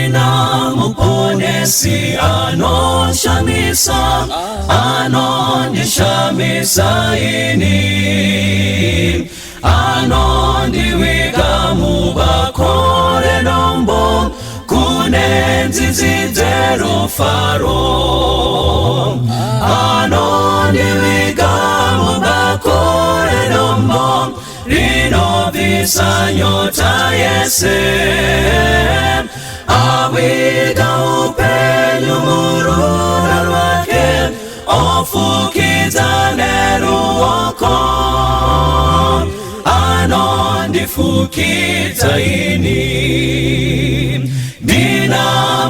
Ndina muponesi anoshamisa, anondishamisa ini, anondiviga mubako redombo kune nzizi dzerufaro, anondiviga mubako redombo rinobvisa nyota yese, aviga upenyu murudo rwake, ofukidza neruoko, anondifukidza ini. Ndina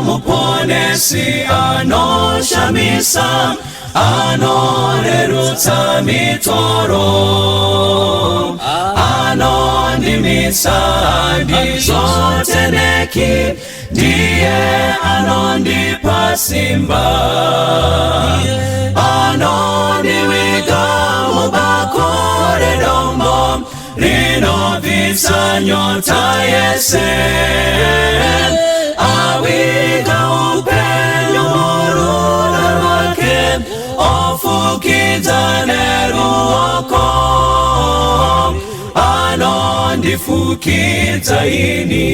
muponesi anoshamisa, anorerutsa mitoro, anondimisa, handizoteneki, ndiye anondipa simba, anondiviga mubako redombo rinobvisa nyota yese, aviga upenyu murudo rwake, ofukidza neruoko, anondifukidza ini.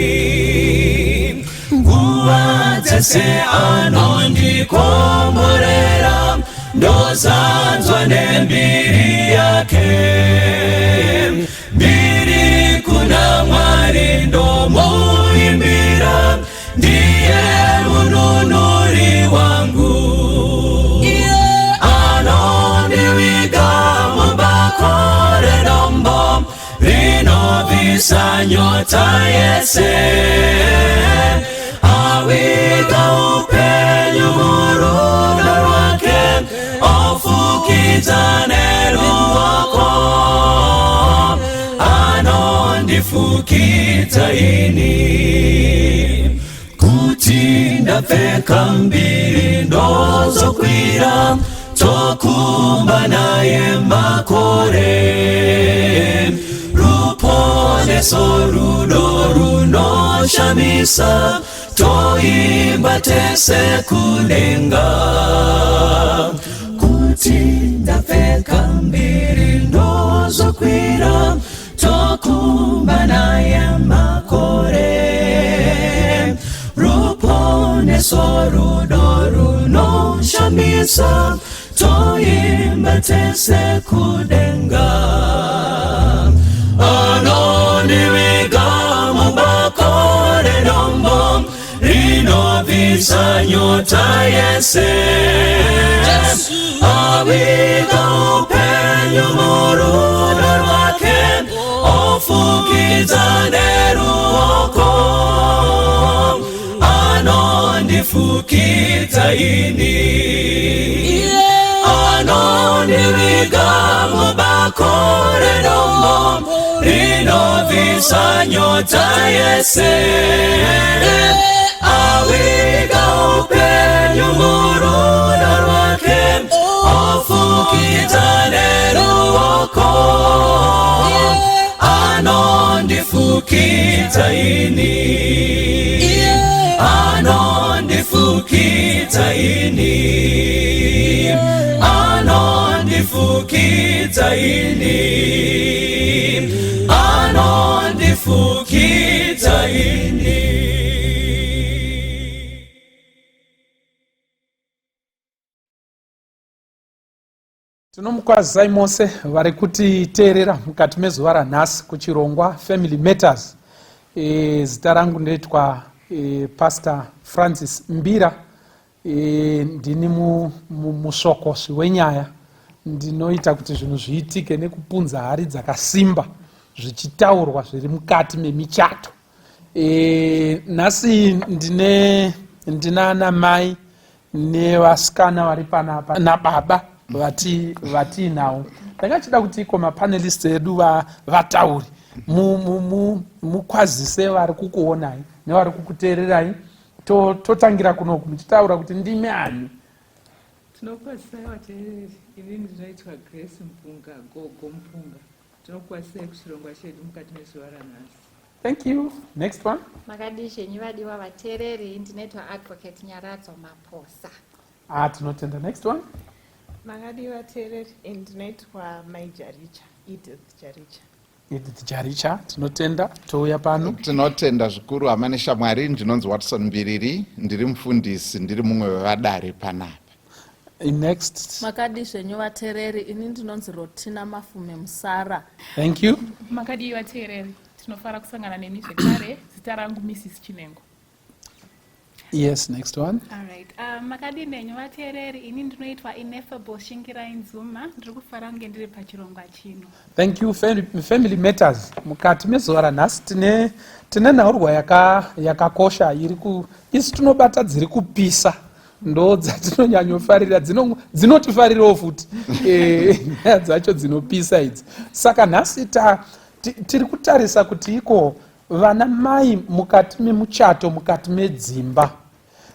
Nguva dzese anondikomborera, ndozadzwa nembiri yake, mbiri kuna Mwari ndomuimbira, ndiye mununuri wangu, anondiviga mubako redombo rinobvisa nyota yese, aviga upenyu murudo rwake, ofukidza neruoko, anondifukidza ini. Kuti ndapfeka mbiri ndozokwira, tokumba naye makore, ruponeso rudo runoshamisa, toimba tese kudenga. Kuti ndapfeka mbiri ndozokwira, tokumba naye makore, ruponeso rudo runoshamisa, toimba tese kudenga. Anondiviga mubako redombo rinobvisa nyota yese, aviga upenyu murudo rwake, ofukidza neruoko, anondifukidza ini, anondiviga mubako redombo rinobvisa nyota yese, aviga upenyu murudo rwake, ofukidza neruoko, anondifukidza ini, anondifukidza ini, anondifukidza ini, anondifukidza ini. Tinomukwazisai mose vari kutiteerera mukati mezuva ranhasi kuchirongwa Family Matters. Zita rangu ndoitwa Pastor Francis Mbira. Ndini musvokosvi wenyaya, ndinoita kuti zvinhu zviitike nekupunza hari dzakasimba zvichitaurwa zviri mukati memichato. Nhasi ndine ndina mai nevasikana vari panapa nababa vati vatiinawo. Ndakachida kuti iko mapanelist edu vataure, mukwazise vari kukuonai nevari kukuteererai. Totangira kunoku muchitaura kuti ndimi ani. Tinokwazisai vateereri, inini ndinoitwa Grace Mpunga, Gogo Mpunga. Tinokwazisai kuchirongwa chedu mukati mezuva ranhasi. Thank you. Next one. Makadii zvenyu vadiwa vateereri, ndinoitwa Advocate Nyaradzo Maposa. Ah, tinotenda. Next one. Makadii vateereri, ndinoitwa Mai Jaricha, Edith Jaricha. Edith Jaricha, tinotenda. Touya pano. Tinotenda zvikuru hama neshamwari, ndinonzi Watson Mbiriri, ndiri mufundisi, ndiri mumwe wevadare panapa. Next. Makadii zvenyu vateereri, ini ndinonzi Rotina Mafume Musara. Thank you. Makadii vateereri, tinofara kusangana nemi zvekare. Zita rangu Mrs Chinengo. Yes, next one. Alright. Makadii nenyu vateereri, ini ndinoitwa Ineffable Shingirai Nzuma, ndiri kufara kunge ndiri pachirongwa chino. Thank you. Family Matters. Mukati mezuva ranhasi tine nhaurwa yakakosha iri ku isu tinobata dziri kupisa, ndo dzatinonyanyofarira, dzinotifarirawo futi, nyaya dzacho dzinopisa idzi. Saka nhasi tiri kutarisa kuti iko vana mai mukati memuchato, mukati medzimba,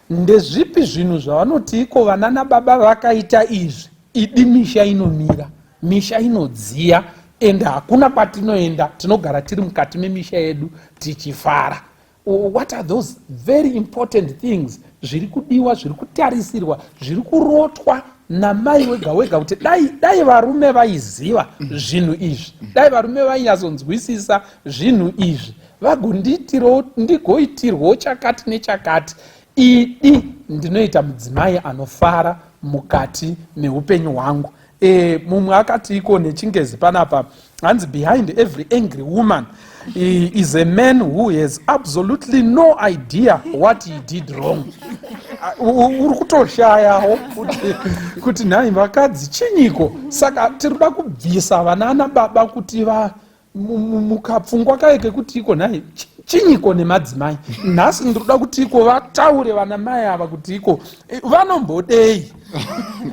ndezvipi zvinhu zvavanoti iko vana nababa vakaita izvi, idi misha inomira, misha inodziya, ende hakuna kwatinoenda, tinogara tiri mukati memisha yedu tichifara. What are those very important things zviri kudiwa, zviri kutarisirwa, zviri kurotwa namai wega wega kuti dai varume vaiziva zvinhu izvi, dai varume vainyatsonzwisisa zvinhu izvi, vagondiitirawo, ndigoitirwawo chakati nechakati, idi ndinoita mudzimai anofara mukati meupenyu hwangu. Mumwe akati iko nechingezi panapa, hanzi, "Behind every angry woman is a man who has absolutely no idea what he did wrong." Uri kutoshayawo kuti nhai vakadzi, chinyiko? Saka tiri kuda kubvisa vana baba kuti va mukapfungwa kaye kekuti iko nhai, chinyiko nemadzimai? Nhasi ndiri kuda kuti iko vataure vana mai ava kuti iko vanombodei.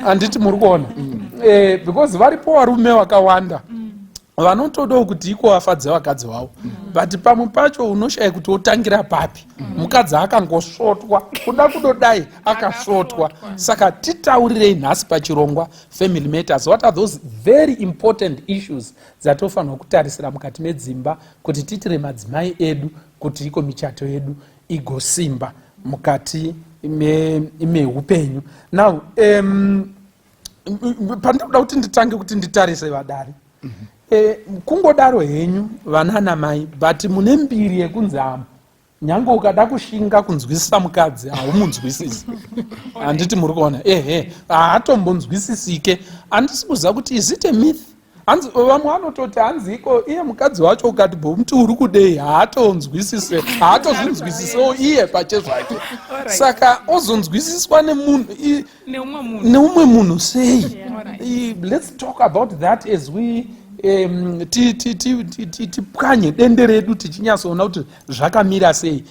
Handiti muri kuona? Because varipo varume vakawanda vanotodawo kuti iko vafadze vakadzi vavo, but pamwe pacho unoshaya kuti wotangira papi. Mukadzi akangosvotwa, kuda kudodai akasvotwa. Saka titaurirei nhasi pachirongwa Family Matters, what are those very important issues dzatofanirwa kutarisira mukati medzimba kuti tiitire madzimai edu kuti iko michato yedu igosimba mukati meupenyu? Now pandinoda kuti nditange kuti nditarise vadari, kungodaro henyu vanana mai, but mune mbiri yekunzi amo nyange ukada kushinga kunzwisisa mukadzi, haumunzwisisi. Handiti muri kuona? Ehe, haatombonzwisisike. Handisi kuziva kuti is it a myth. Hanzi vamwe vanototi hanzi iko iye mukadzi wacho ukati bomuti uri kudei, haatonzwisise, haatozvinzwisisewo iye pachezvake. Saka ozonzwisiswa nemunhu neumwe munhu? Neumwe munhu sei? Let's talk about that as we tipwanye dende redu tichinyatsoona kuti zvakamira sei,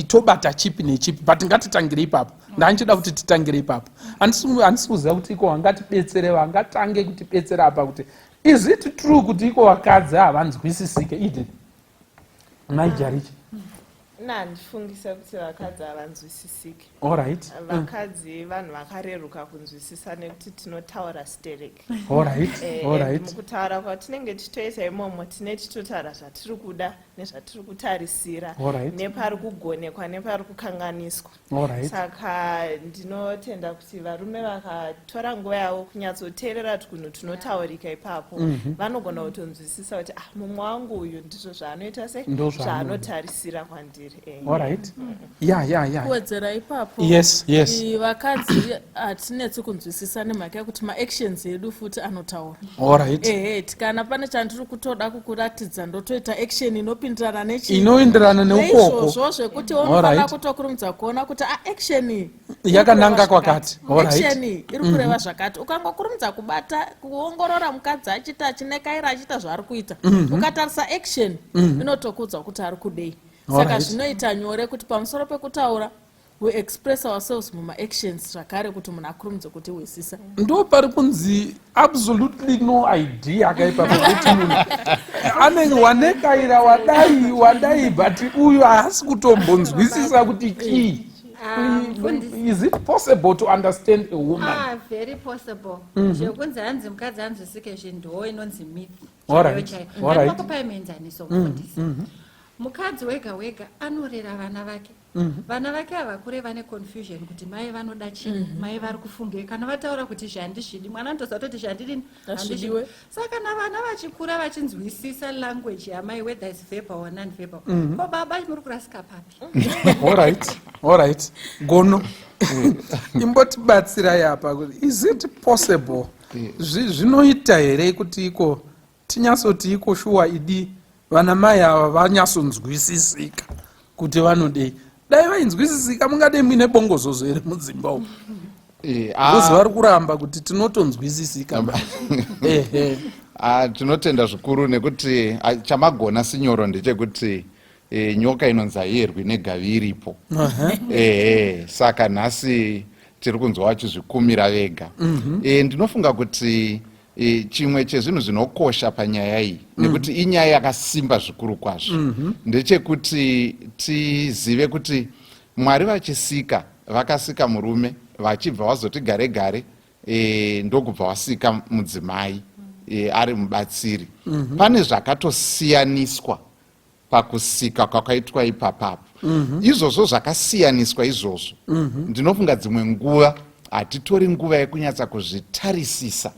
tobata chipi nechipi. But ngatitangire ipapo. Ndandichida kuti titangire ipapo. Handisi kuziva kuti iko vangatibetsere, vangatange kutibetsera apa kuti is it true kuti iko vakadzi havanzwisisike? Edith Maijarichi. Nandifungisa kuti vakadzi havanzwisisiki. Allright. Vakadzi vanhu vakareruka kunzwisisa nekuti tinotaura sterek. Allright. Mukutaura kwatinenge tichitoita imomo, tine tichitotaura zvatiri kuda nezvatiri kutarisira, nepari kugonekwa nepari kukanganiswa. Saka ndinotenda kuti varume vakatora nguva yavo kunyatsoteerera tunhu tunotaurika ipapo, vanogona kutonzwisisa kuti, ah, mumwe wangu uyu ndizvo zvaanoita, se Ndo zvaanoda. zvaanotarisira kwandiri. Allright, ya. Kuwedzera ipapo, Yes. Vakadzi hatinetsi kunzwisisa nemhaka yekuti maactions edu futi anotaura. Ehe, kana pane chandiri kutoda kukuratidza, ndotoita action inopindirana nechi Inoenderana neukoko. Neizvozvo zvekuti unofanira kutokurumidza kuona kuti a action iyi iri Yakananga kureva kwakati. zvakati. Action iyi iri kureva zvakati. Ukangokurumidza kubata, kuongorora mukadzi achiita, achinekaira, achiita zvaari kuita, ukatarisa action, inotokuudza kuti ari kudei. Saka zvinoita nyore kuti pamusoro pekutaura, we express ourselves mumaactions zvakare kuti munhu akurumidze kutihwisisa. Ndo pari kunzi absolutely no idea akaipa pekuti munhu anenge wanekaira, wadai wadai, but uyu haasi kutombonzwisisa kuti chii. Ah, mufundisi. Is it possible to understand a woman? Ah, very possible. Zvekunzi hanzi mukadzi anzwisike zve, ndo inonzi myth. Chaiyo chaiyo. Ndinokupai muenzaniso, mufundisi. Mukadzi wega wega anorera vana vake. Vana vake havakure vane confusion kuti mai vanoda chii, mai vari kufungei. Kana vataura kuti izvi handizvidi, mwana anotoziva kutoti izvi handidini, handizvidi. Hazvidiwe. Saka kana vana vachikura vachinzwisisa language yamai, whether is verbal or non verbal, ko baba muri kurasika papi? Alright, alright. Gono, imbotibatsirai apa kuti is it possible, zvinoita here kuti iko tinyatsoti iko shuwa idi vana mai ava vanyatsonzwisisika kuti vanodei? Dai vainzwisisika, mungadei muine bongozozo here mudzimba umu? Because vari kuramba kuti tinotonzwisisika. Ehe. Ah, tinotenda zvikuru nekuti chamagona sinyoro ndechekuti nyoka inonzi haiyerwi negavi iripo. Ehe, saka nhasi tiri kunzwa vachizvikumira vega. Ndinofunga kuti chimwe chezvinhu zvinokosha panyaya iyi, nekuti inyaya yakasimba zvikuru kwazvo, ndechekuti tizive kuti Mwari vachisika, vakasika murume, vachibva vazoti gare gare ndokubva vasika mudzimai ari mubatsiri. Pane zvakatosiyaniswa pakusika kwakaitwa ipapapo. Izvozvo zvakasiyaniswa izvozvo, ndinofunga dzimwe nguva hatitori nguva yekunyatsa kuzvitarisisa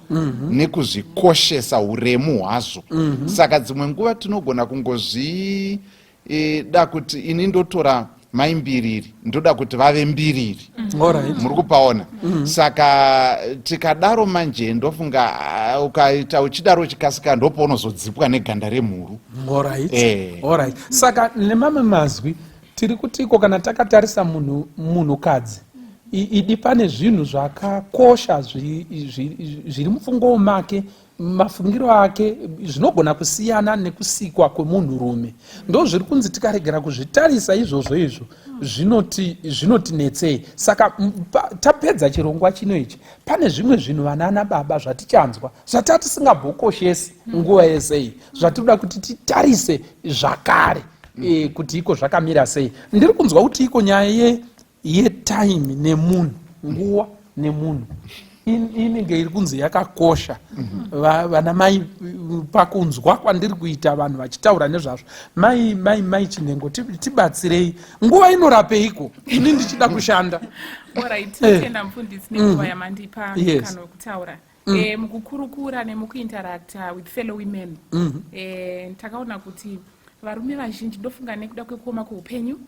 nekuzvikoshesa uremu hwazvo. Saka dzimwe nguva tinogona kungozvi da kuti ini ndotora mai Mbiriri, ndoda kuti vave Mbiriri. Muri kupaona? Saka tikadaro manje, ndofunga ukaita uchidaro uchikasika, ndopaunozodzipwa neganda remhuru. Alright. Alright. Saka nemamwe mazwi tiri kutiko kana takatarisa munhu, munhukadzi, idi pane zvinhu zvakakosha zviri mupfungwa make, mafungiro ake, zvinogona kusiyana nekusikwa kwemunhurume. Ndo zviri kunzi tikaregera kuzvitarisa izvozvo, izvo zvinotinetsei. Saka tapedza chirongwa chino ichi, pane zvimwe zvinhu vanana baba zvatichanzwa zvatatisingambokoshesi nguva yese iyi, zvatinoda kuti titarise zvakare kuti iko zvakamira sei. Ndiri kunzwa kuti iko nyaya yetime nemunhu, nguva nemunhu inenge iri kunzi yakakosha. Vana mai, pakunzwa kwandiri kuita vanhu vachitaura nezvazvo, mai Chinhengo, tibatsirei, nguva inorapeiko ini ndichida kushanda? Alright, tinotenda mufundisi nenguva yamandipa mukana wekutaura. Mukukurukura nemukuinteracta with fellow women, takaona kuti varume vazhinji, ndofunga nekuda kwekuoma kweupenyu,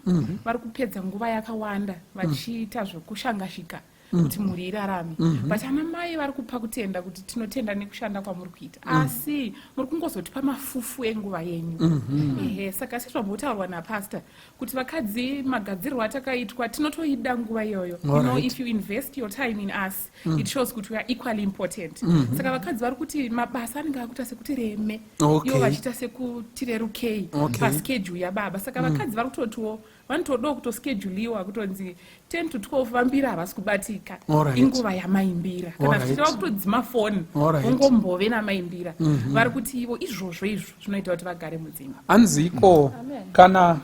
vari kupedza nguva yakawanda vachiita zvokushangashika kuti mhuri irarame. But ana mai vari kupa kutenda kuti tinotenda nekushanda kwamuri kuita, asi muri kungozotipa mafufu enguva yenyu. Ehe, saka sezvambotaurwa napastor kuti vakadzi magadzirwo atakaitwa tinotoida nguva iyoyo. If you invest your time in us, it shows kuti we are equally important. Saka vakadzi vari kuti mabasa anenge akuita sekuti reme, ivo vachiita sekutirerukei paschedule yababa. Saka vakadzi vari kutotiwo vanotodawo kutoskeduliwa kutonzi 10 to 12 vambira havasi kubatika, inguva yamaimbira, kana zvichireva kutodzima foni, ungombove namaimbira. Vari kuti ivo izvozvo izvo zvinoita kuti vagare mudzimba. Hanzi iko kana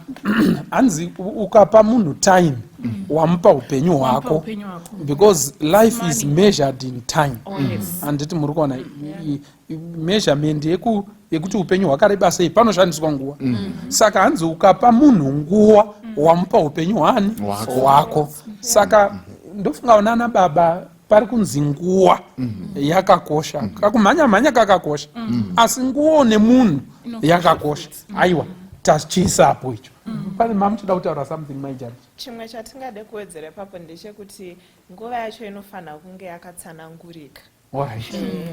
hanzi ukapa munhu time, wamupa upenyu Wamupa hwako, upenyu hwako. Because life is Money. Measured in time. Oh, yes. Handiti muri kuona measurement yekuti upenyu hwakareba sei panoshandiswa nguva? Saka hanzi ukapa munhu nguva, wamupa upenyu hwani? Hwako. Hwako. Saka ndofunga unana baba pari kunzi nguva yakakosha. Kakumhanya mhanya kakakosha, asi nguva nemunhu yakakosha. Aiwa, tachiisapo icho. Pane mamuchida kutaura something, maijaji? Chimwe chatingade kuwedzera ipapo ndechekuti nguva yacho inofanira kunge yakatsanangurika.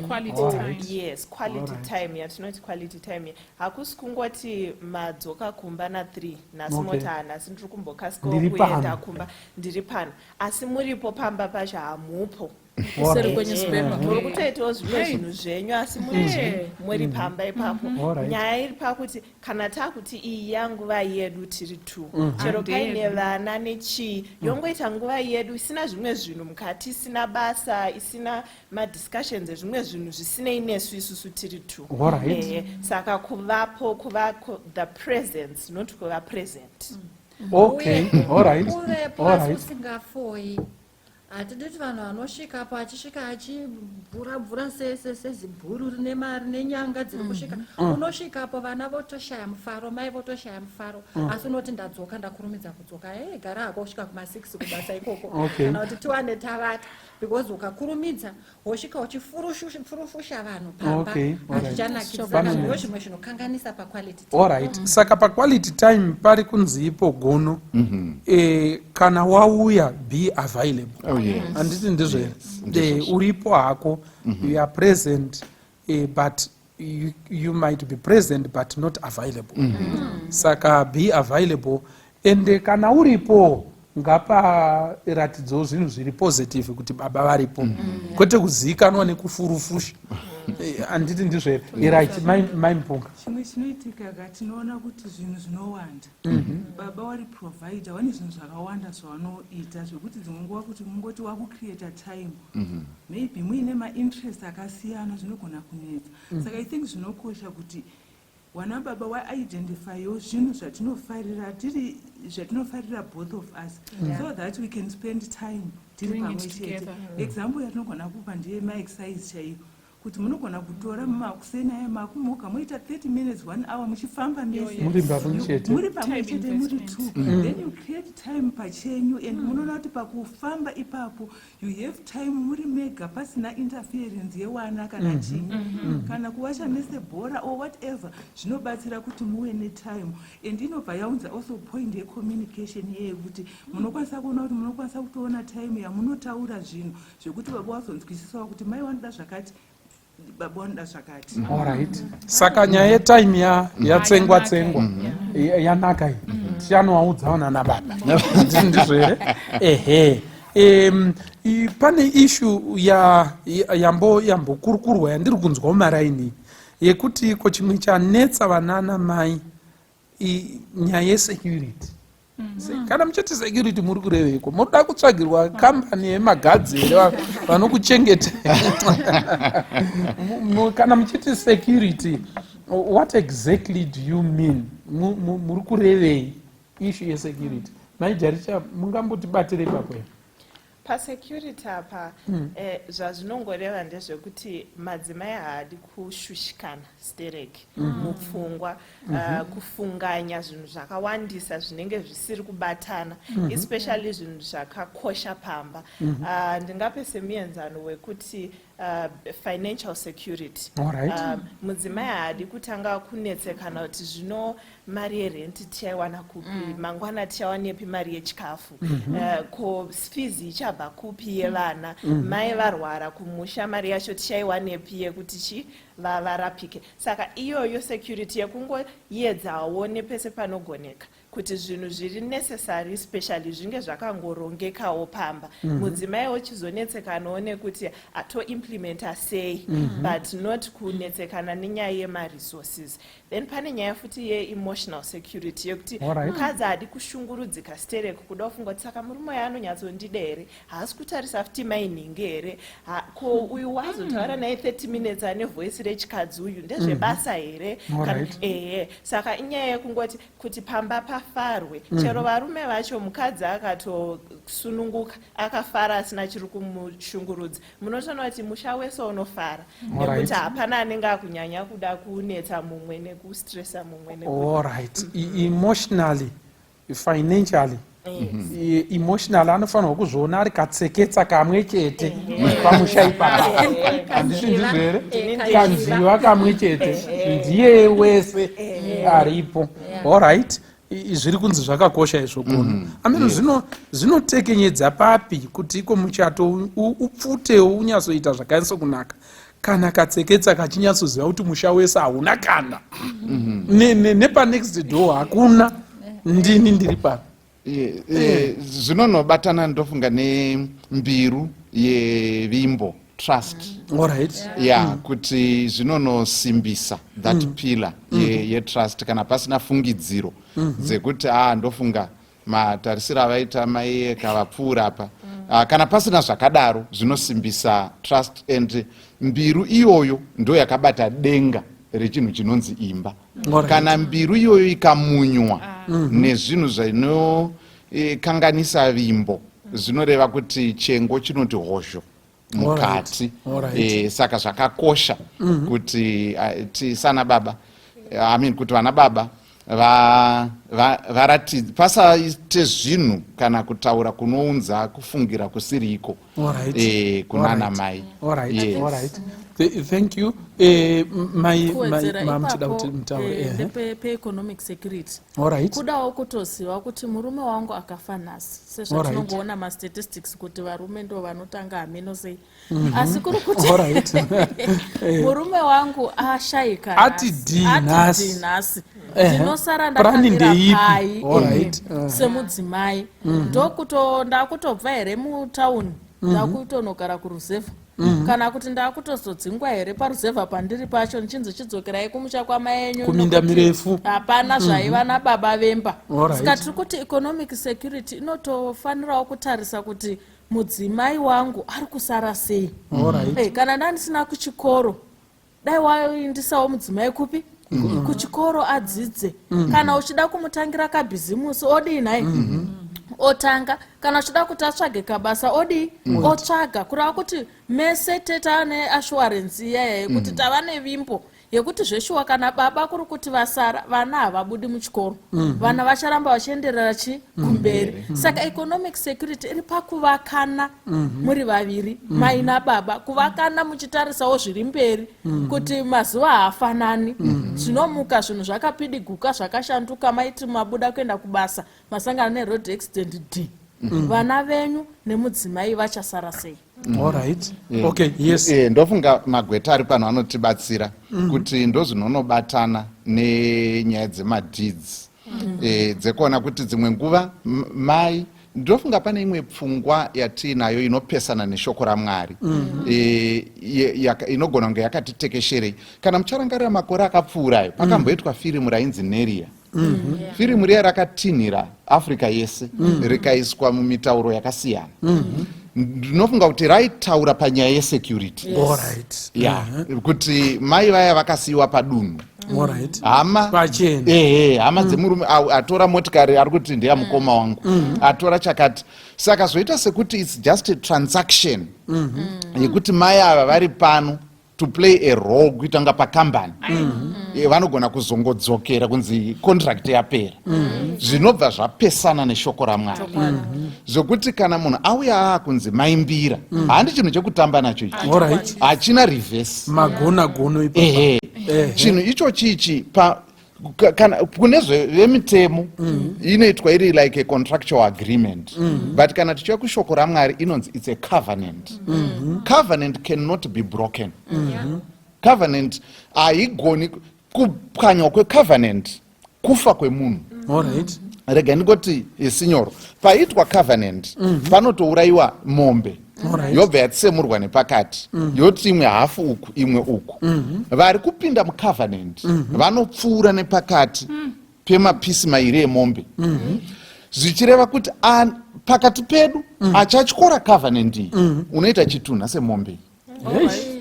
Quality time. Yes, quality time yatinoti quality time, hakusi kungoti madzoka kumba na3 nhasi, moti, "Ah, nhasi ndiri kumbokasikawo Ndiri kuenda pano." kumba, ndiri pano," asi muripo pamba pacho hamupo. Kuseri kwenewspaper. Muri kutoitawo zvimwe zvinhu zvenyu, asi muri muri pamba ipapo. Nyaya iri pakuti kana takuti iyi yanguva yedu tiri two, chero paine Handedu. vana nechii, yongoita nguva yedu isina zvimwe zvinhu mukati, isina basa, isina madiscussions ezvimwe zvinhu zvisinei nesu isusu tiri two. Saka kuvapo, kuva the presence, not kuva present. Okay, all right. Uvepo All asi right. usingafoi. Hatidi kuti vanhu vanosvikapo achisvika achibvura bvura sezibhuru rine mari nenyanga dziri kusvika. Unosvikapo vana votoshaya mufaro, mai votoshaya mufaro. Asi unoti ndadzoka ndakurumidza kudzoka. Hey, gara hako kusvika kuma6 kubasa ikoko. Kana kuti tiwane tavata because ukakurumidza wosvika uchifurufusha vanhu pamba hazvichanakidzi. Saka ndo zvimwe zvinokanganisa paquality time. Alright. Saka paquality time pari kunzi ipo gono kana wauya be available. Oh, yes. Handiti ndizvo here? Uripo hako, you are present, but you might be present but not available. Saka be available, ende kana uripo ngaparatidzewo zvinhu zviri positive kuti baba varipo, kwete kuzivikanwa nekufurufusha. Handiti ndizvo here? Right, mai Mupunga. Chimwe chinoitika ka, tinoona kuti zvinhu zvinowanda, baba wari provider, vane zvinhu zvakawanda zvavanoita zvekuti dzimwe nguva kuti mungoti wakucreata time, maybe muine mainterest akasiyana, zvinogona kunetsa. Saka I think zvinokosha kuti wana baba waidentifywo zvinhu zvatinofarira tiri, zvatinofarira both of us, so that we can spend time tiri Doing it pamwe chete. together. Example yatinogona kupa ndeyemaexercise chaiyo, kuti munogona kutora makuseni aya makumuka moita 30 minutes, 1 hour muchifamba mese. Muri pamwe chete. Muri pamwe Time chete muri investment. two. Then you create time pachenyu and munoona kuti pakufamba ipapo you have time muri mega pasina interference yewana kana chii, kana kuwacha mese bhora or whatever. Zvinobatsira kuti muve netime and inobva yaunza also point yecommunication yeyekuti munokwanisa kuona kuti munokwanisa kutoona time yamunotaura zvinhu zvekuti baba wazonzwisisawo kuti mai wanoda zvakati, baba wanoda zvakati. Alright, saka nyaya yetime yatsengwa tsengwa, yanaka iyi. Tichanovaudzawo nana baba. Handiti ndizvo here? Ehe. Pane issue yambokurukurwa yandiri kunzwa mumaraini yekuti iko chimwe chanetsa vanana mai nyaya yesecurity. Kana muchiti security muri kureveiko? Munoda kutsvagirwa kambani yemagadzi here vanokuchengeta? Kana muchiti security, what exactly do you mean? Muri kurevei issue yesecurity? Maijaricha, mungambotibatire ipapo here? Pasecurity apa, zvazvinongoreva ndezvekuti madzimai haadi kushushikana stereki mupfungwa, kufunganya zvinhu zvakawandisa zvinenge zvisiri kubatana, especially zvinhu zvakakosha pamba. Ndingape semuenzano wekuti financial security. Mudzimai haadi kutanga kunetsekana kuti zvino mari yerenti tichaiwana kupi, mangwana tichawanepi mari yechikafu, ko fees ichabva kupi yevana, mai varwara kumusha, mari yacho tichaiwanepi yekuti chi varapike. Saka iyoyo security yekungoedzawo nepese panogoneka kuti zvinhu zviri necessary especially zvinge zvakangorongekawo pamba. Mudzimai ochizonetsekanawo nekuti atoimplementa sei, but not kunetsekana nenyaya yemaresources. Then pane nyaya futi yeemotional security yekuti mukadzi haadi kushungurudzika sterek, kuda kufunga kuti saka murume uyo anonyatsondida here, haasi kutarisa futi mainhingi here, ko uyu wazotaura naye 30 minutes ane voice rechikadzi uyu ndezvebasa here? Ehe, saka inyaya yekungoti kuti pamba pafarwe. Chero varume vacho, mukadzi akatosununguka akafara asina chiri kumushungurudza, munotoona kuti musha wese unofara nekuti hapana anenge akunyanya kuda kunetsa mumwe nekustressa mumwe. Alright. Emotionally, financially, emotionally anofanirwa kuzviona ari katseketsa kamwe chete pamusha ipapa. Handisi ndizvo here? Kanziva kamwe chete ndiye wese aripo. Alright. Zviri kunzi zvakakosha izvo kuno ameno. Zvinotekenyedza papi kuti iko muchato upfutewo unyatsoita zvakanyatsokunaka kana katseketsa kachinyatsoziva kuti musha wese hauna kana nepanext door hakuna, ndini ndiri pano? Zvinonobatana ndofunga nembiru yevimbo, trust. Ya, kuti zvinonosimbisa that pillar yetrust kana pasina fungidziro dzekuti a ndofunga matarisiro avaita mai kavapfuura apa. Ah, kana pasina zvakadaro zvinosimbisa trust and mbiru iyoyo ndo yakabata denga rechinhu chinonzi imba. Kana mbiru iyoyo ikamunywa nezvinhu zvinokanganisa vimbo. Zvinoreva kuti chengo chinoti hozho mukati. E, saka zvakakosha kuti tisana baba, I mean, kuti vana baba varatidze pasaite zvinhu kana kutaura kunounza kufungira kusiriko kunana mai. Yes. Thank you. Kuwedzera Mamuchida ipapo, kuti mutaure. Ndepe-economic security. Kudawo kutoziva kuti murume wangu akafa nhasi, sezvatinongoona mastatistics kuti varume ndo vanotanga, hameno sei, asi kuri kuti murume wangu ashayika Ati D nhasi. Nhasi ndinosara Purani ndakamira ndeipi? pai semudzimai? Ndokuto ndakutobva here mutauni, ndakutonogara kuruzevha, kana kuti ndakutozodzingwa here paruzevha pandiri pacho, nichinzi chidzokerai kumusha kwamai enyu Kuminda nokuti mirefu. Hapana zvaiva nababa vemba? Saka tiri kuti economic security inotofanirawo kutarisa kuti mudzimai wangu ari kusara sei. Kana ndandisina kuchikoro, dai waindisawo mudzimai kupi? Kuchikoro adzidze. Kana uchida kumutangira kabhizimusi, odii nhai? Otanga. Kana uchida kuti atsvage kabasa, odii? Otsvaga. Kureva kuti mese teta neassurance iyaya yekuti tava nevimbo yekuti zveshuwa kana baba kuri kuti vasara, vana havabudi muchikoro, vana vacharamba vachienderera chi kumberi. Saka economic security iri pakuvakana muri vaviri, mai nababa, kuvakana muchitarisawo zviri mberi kuti mazuva haafanani, zvinomuka zvinhu zvakapidiguka, zvakashanduka. Maiti mabuda kuenda kubasa, masangana neroad accident d vana venyu nemudzimai vachasara sei? Alright. Okay, yes. Ndofunga magweta ari pano anotibatsira kuti ndozvinonobatana nenyaya dzemadeeds, dzekuona kuti dzimwe nguva mai, ndofunga pane imwe pfungwa yatiinayo inopesana neshoko raMwari, inogona kunge yakatitekesherei. Kana mucharangarira makore akapfuurayo, pakamboitwa firimu rainzi Neria. Firimu riya rakatinhira Africa yese, rikaiswa mumitauro yakasiyana. Ndinofunga kuti raitaura panyaya yesecurity, ya kuti mai vaya vakasiyiwa padunhu, hama Pachena. Ehe, hama dzemurume atora motikari, ari kuti ndeya mukoma wangu, atora chakati. Saka zvoita sekuti it's just a transaction yekuti mai ava vari pano to play a role kuita kunga pakambani. Vanogona kuzongodzokera kunzi contract yapera. Zvinobva zvapesana neshoko raMwari, zvokuti kana munhu auya aakunzi maimbira, handi chinhu chekutamba nacho ichi. Hachina reverse. Magona gono ipapo. Ehe. Chinhu ichochi ichi pa kana kune zvemitemo inoitwa iri like a contractual agreement, but kana tichiuya kushoko raMwari inonzi it's a covenant. Covenant cannot be broken. Covenant haigoni kupwanywa. Kwecovenant kufa kwemunhu. Rega ndingoti, sinyoro, paitwa covenant panotourayiwa mombe, yobva yatsemurwa nepakati, yoti imwe hafu uku, imwe uku. Vari kupinda mucovenant vanopfuura nepakati pemapisi mairi emombe, zvichireva kuti pakati pedu achatyora covenant iyi unoita chitunha semombe iyi.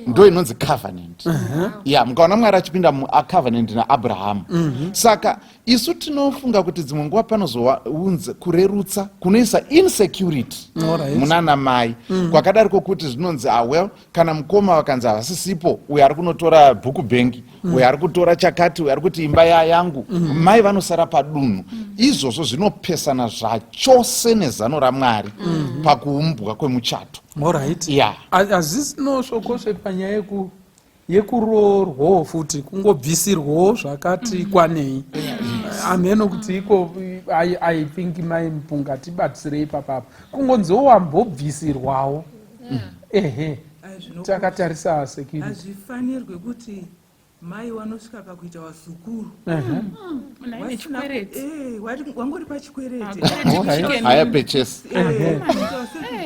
Ndo inonzi covenant ya mukaona Mwari achipinda mucovenant naAbrahamu. Saka isu tinofunga kuti dzimwe nguva panozounza kurerutsa kunoisa insecurity munana mai, kwakadari kwokuti zvinonzi, ah well, kana mukoma vakanzi havasisipo, uyo ari kunotora bhuku bhengi, uyo ari kutora chakati, uyo ari kuti imba yangu, mai vanosara padunhu. Izvozvo zvinopesana zvachose nezano raMwari pakuumbwa kwemuchato. Ya. Hazvisinosvokosve panyaya yekuroorwawo futi, kungobvisirwawo zvakati kwanei, hameno kuti iko. I think mai Mupunga tibatsirei papapo, kungonziwo wambobvisirwawo, ehe, takatarisa security. Hazvifanirwe kuti mai vanosvika pakuita vazukuru Munhu aine chikwereti. Wangori pachikwereti. Hire purchase.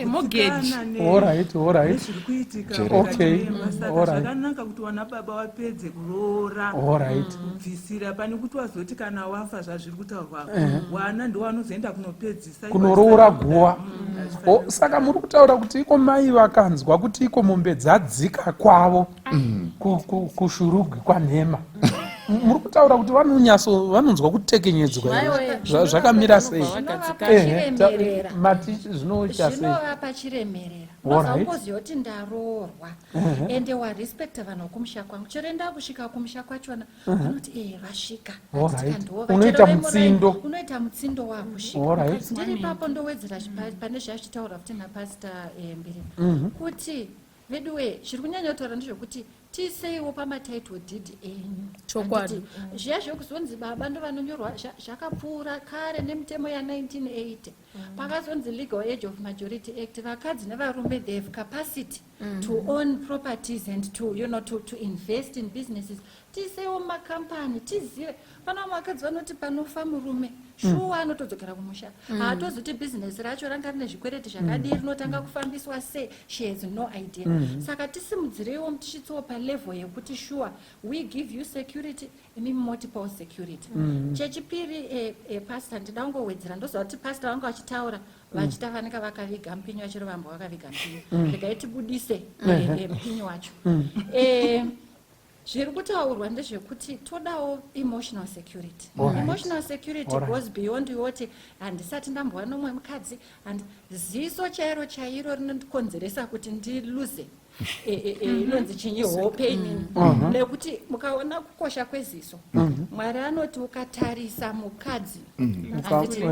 Mortgage. Alright, alright. Zviri kuitika mukati. Saka zvakanaka kuti wana baba wapedze kuroora, kubvisira, pane kuti wazoti kana wafa, zvazviri kutaurwa, wana ndo wanozoenda kunopedzisa. Kunoroora guva. O, saka muri kutaura kuti iko mai vakanzwa kuti iko mombe dzadzika kwavo kuShurugwi kwanhema. Muri kutaura kuti vanonyaso vanonzwa kutekenyedzwa here? Zvakamira sei? Mati zvinoita sei? Zvinovapa chiremerera. Unozokuziva kuti ndaroorwa ende warespecta vanhu vokumusha kwangu. Chero ndakusvika kumusha kwachona vanoti ee vasvika. Unoita mutsindo. Unoita mutsindo wakusvika. Ndiri ipapo ndowedzera pane zvazvitaura futi napastor eh, Mbiri mhm. kuti Veduwee zviri kunyanya kutaura ndezvekuti tiiseiwo pamatitle deed enyu. Chokwadi. Handiti, Zviya zvekuzonzi baba ndovanonyorwa zvakapfuura kare nemitemo ya 1980. Pakazonzi Legal Age of Majority Act vakadzi nevarume they have capacity to own properties and to, you know, to invest in businesses. Tiisewo mumakambani tizive. Pana vamwe vakadzi vanoti panofa murume shuwa anotodzokera kumusha. Haatozoti bhizinesi racho ranga rine zvikwereti zvakadii rinotanga kufambiswa sei. She has no idea. Saka tisimudzireiwo mutisvitsewo palevel yekuti shuwa we give you security imi motipawo security. Chechipiri pastor ndida kungowedzera ndoziva kuti pastor vanga vachitaura vachita vanenge vakaviga mupinyi vachero vambo vakaviga mupinyi. Regai tibudise mupinyi wacho. Zviri kutaurwa ndezvekuti todawo emotional security. Emotional security goes beyond yoti handisati ndambova nomwe mukadzi and ziso chairo chairo rinondikonzeresa kuti ndiluze inonzi chinyi hope inini. Nekuti mukaona kukosha kweziso, Mwari anoti ukatarisa mukadzi handiti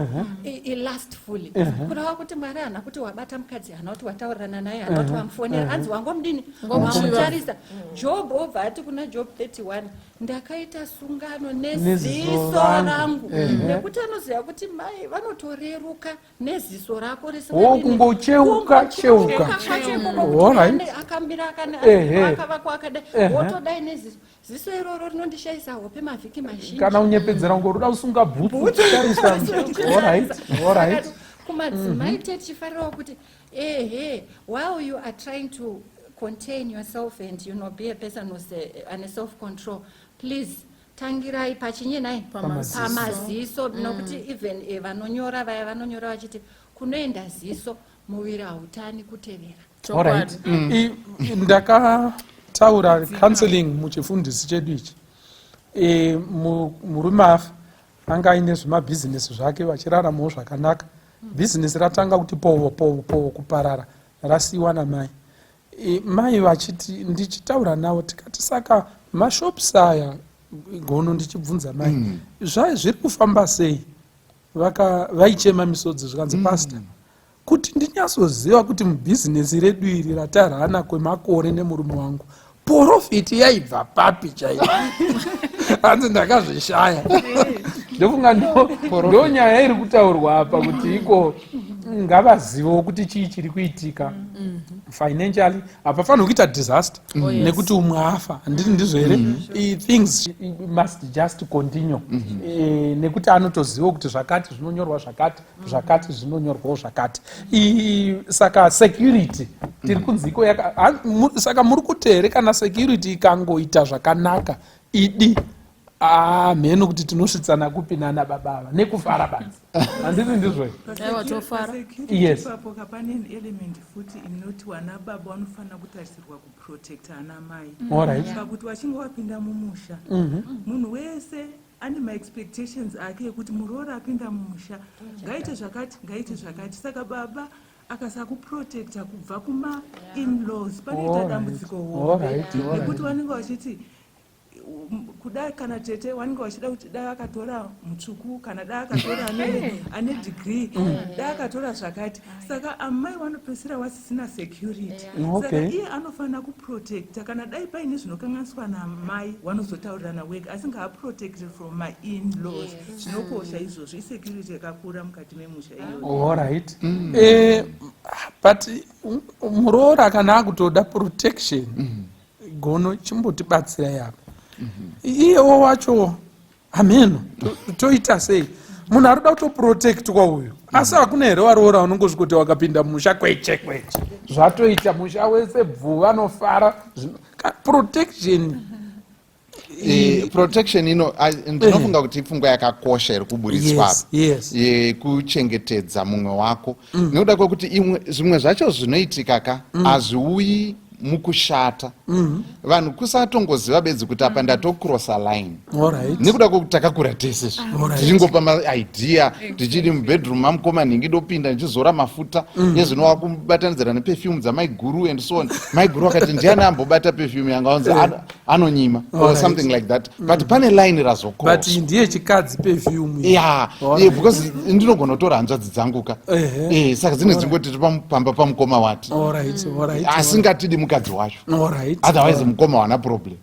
ilustfully. Kureva kuti Mwari haana kuti wabata mukadzi, haana kuti wataurirana naye, haana kuti wamufonera, hanzi wangomudini, wamutarisa. Job obva ati kuna Job 31, ndakaita sungano neziso rangu. Nekuti anoziva kuti mai vanotoreruka neziso rako risingadini. Kungocheuka, cheuka. Kwacho ikoko kuti akamira akavakwa akadai, wotodai neziso. Ziso iroro rinondishaisa hope mavhiki mazhinji. Kana unyepedzera kunge unoda kusunga bhutsu, tarisa. All right. Kumadzimai tichifarirawo kuti ehe, while you are trying to contain yourself and you know be a person who's ane self control, please tangirai pachinyi nai pamaziso, nokuti even vanonyora vaya vanonyora vachiti kunoenda ziso muviri hautani kutevera. All right. Ndakataura counseling muchifundisi chedu ichi. Murume afa anga aine zvemabhizinesi zvake vachiraramawo zvakanaka. Bhizinesi ratanga kuti povo povo povo kuparara rasiyiwa namai. Mai vachiti ndichitaura navo tikati saka mashops aya gono ndichibvunza mai zviri kufamba sei, vaichema misodzi zvikanzi pastor kuti ndinyatsoziva kuti mubhizinesi redu iri ratarana kwemakore nemurume wangu porofiti yaibva papi chaiyo, hanzi ndakazvishaya. Ndofunga ndo nyaya iri kutaurwa apa kuti iko ngavazivewo kuti chii chiri kuitika financially. Hapafaniri kuita disaster nekuti umwe afa, handiti ndizvo here? Things must just continue nekuti anotoziva kuti zvakati zvinonyorwa zvakati, zvakati zvinonyorwawo zvakati. Saka security tiri kunzi iko saka muri kuti here kana security ikangoita zvakanaka idi mheno kuti tinosvitsana kupi nana baba ava nekufara badzi, handiti ndizvo? Aiwa, tofara. Yes. Ipapo kapane an element futi inoti vana baba vanofanira kutarisirwa kuprotecta ana mai. Pakuti vachinge vapinda mumusha, munhu wese ane maexpectations ake ekuti muroora apinda mumusha ngaite zvakati, ngaite zvakati. Saka baba akasakuprotecta kubva kuma-inlaws panoita dambudziko hombe, nekuti vanenge vachiti kuda kana tete vanenge vachida kuti dai akatora mutsvuku kana dai akatora ane degree, dai akatora zvakati. Saka amai vanopedzisira vasisina security. Saka iye anofanira kuprotecta. Kana dai paine zvinokanganiswa namai vanozotaurirana wega, asi ngaaprotecte from mainlaws. Zvinokosha izvozvo, isecurity yakakura mukati memusha iyoyo. Alright. But muroora kana akutoda protection, gono chimbotibatsirai apa. Iyewo wacho hameno toita sei? Munhu ari kuda kutoprotectwa uyu, asi hakuna here waroora unongosvikoti wakapinda musha kweche kweche zvatoita musha wese bvu vanofara? Protection. Protection ino ndinofunga kuti ipfungwa yakakosha iri kuburitswa apa yekuchengetedza mumwe wako, nekuda kwekuti imwe zvimwe zvacho zvinoitika ka hazviuyi. mukushata mhm. vanhu kusatongoziva bedzi kuti apa ndatocrossa line nekuda kwekuti takakura tese tichingopa maidea tichidi mubedroom mamukoma nhingi ndopinda ndichizora mafuta mm. yezvino wakubatanidzira neperfume dzamaiguru and so on maiguru akati ndiani ambobata perfume yanga anzi eh. anonyima or something like that mm. but pane line razokobut ndiye chikadzi perfume ya yeah, because ndinogona kutora hanzvadzi dzangu ka eh, saka dzine dzingoti pamba pamukoma wati asingatidi mukadzi wacho otherwise mukoma wana problem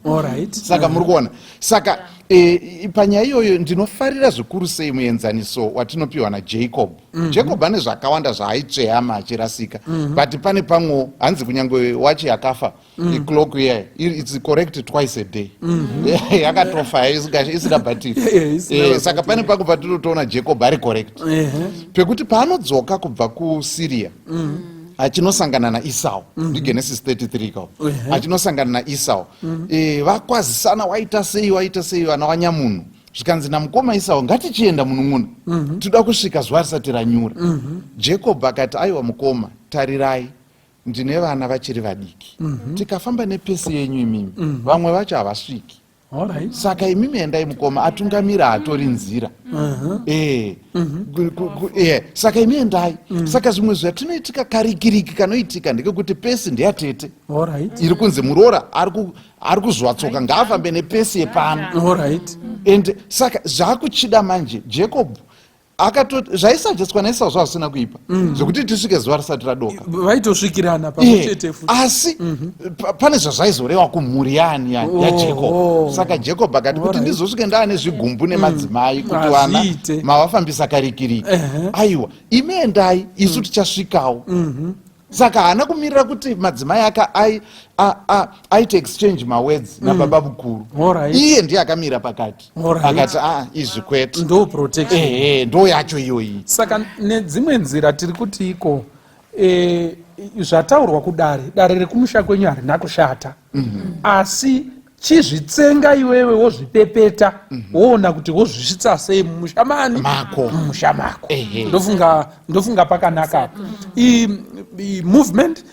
saka muri kuona saka e, panyaya iyoyo ndinofarira zvikuru sei muenzaniso watinopiwa najacob mm -hmm. jacob ane zvakawanda zvaaitsveyama achirasika mm -hmm. but pane pamwewo hanzi kunyange wachi yakafa mm. iclock iya its correct twice a day mm -hmm. yakatofa isina batiri eh, saka pane pamwe patinotoona jacob ari correct pekuti paanodzoka kubva kusyria mm. achinosangana naesau mm -hmm. ndigenesis 33 ka achinosangana naesau mm -hmm. e, vakwazisana waita sei waita sei vana wanyamunhu zvikanzi namukoma esau ngatichienda munun'una mm -hmm. toda kusvika zuva risati ranyura mm -hmm. jacob akati aiwa mukoma tarirai ndine vana vachiri vadiki mm -hmm. tikafamba nepesi yenyu imimi mm -hmm. vamwe vacho havasviki Alright. Saka imimi endai mukoma atungamira hatori nzira uh-huh. eh. mm-hmm. eh, saka imi endai mm. Saka zvimwe zvatinoitika karikiriki kanoitika ndekekuti pesi ndeyatete iri kunzi muroora ari kuzwa tsoka ngaafambe nepesi yepano and saka zvakuchida manje Jacob akato zvaisajetswa naisau zvazvisina kuipa mm. zvekuti tisvike zuva risati radoka vaitosvikirana pamwechete futi asi mm -hmm. pane zvazvaizorewa kumhuri yaani oh, yajacob oh. saka jacob akati kuti ndizosvike ndaane zvigumbu mm. nemadzimai kuti vana mavafambisa karikiriki uh -huh. aiwa imi endai isu mm. tichasvikawo mm -hmm. Saka haana kumirira kuti madzimai ake aite exchange mawords mm. nababa mukuru. Iye ndiye akamira pakati akati a ah, izvi kwete ndo protection ehe ndo yacho iyoyi. Saka nedzimwe nzira tiri kuti iko e, zvataurwa kudare dare rekumusha kwenyu harina kushata mm -hmm. asi chizvitsenga iwewe wozvipepeta mm -hmm. woona kuti wozvisvitsa sei mumusha mani mako mumusha mako ndofunga ndofunga pakanaka apa mm. movement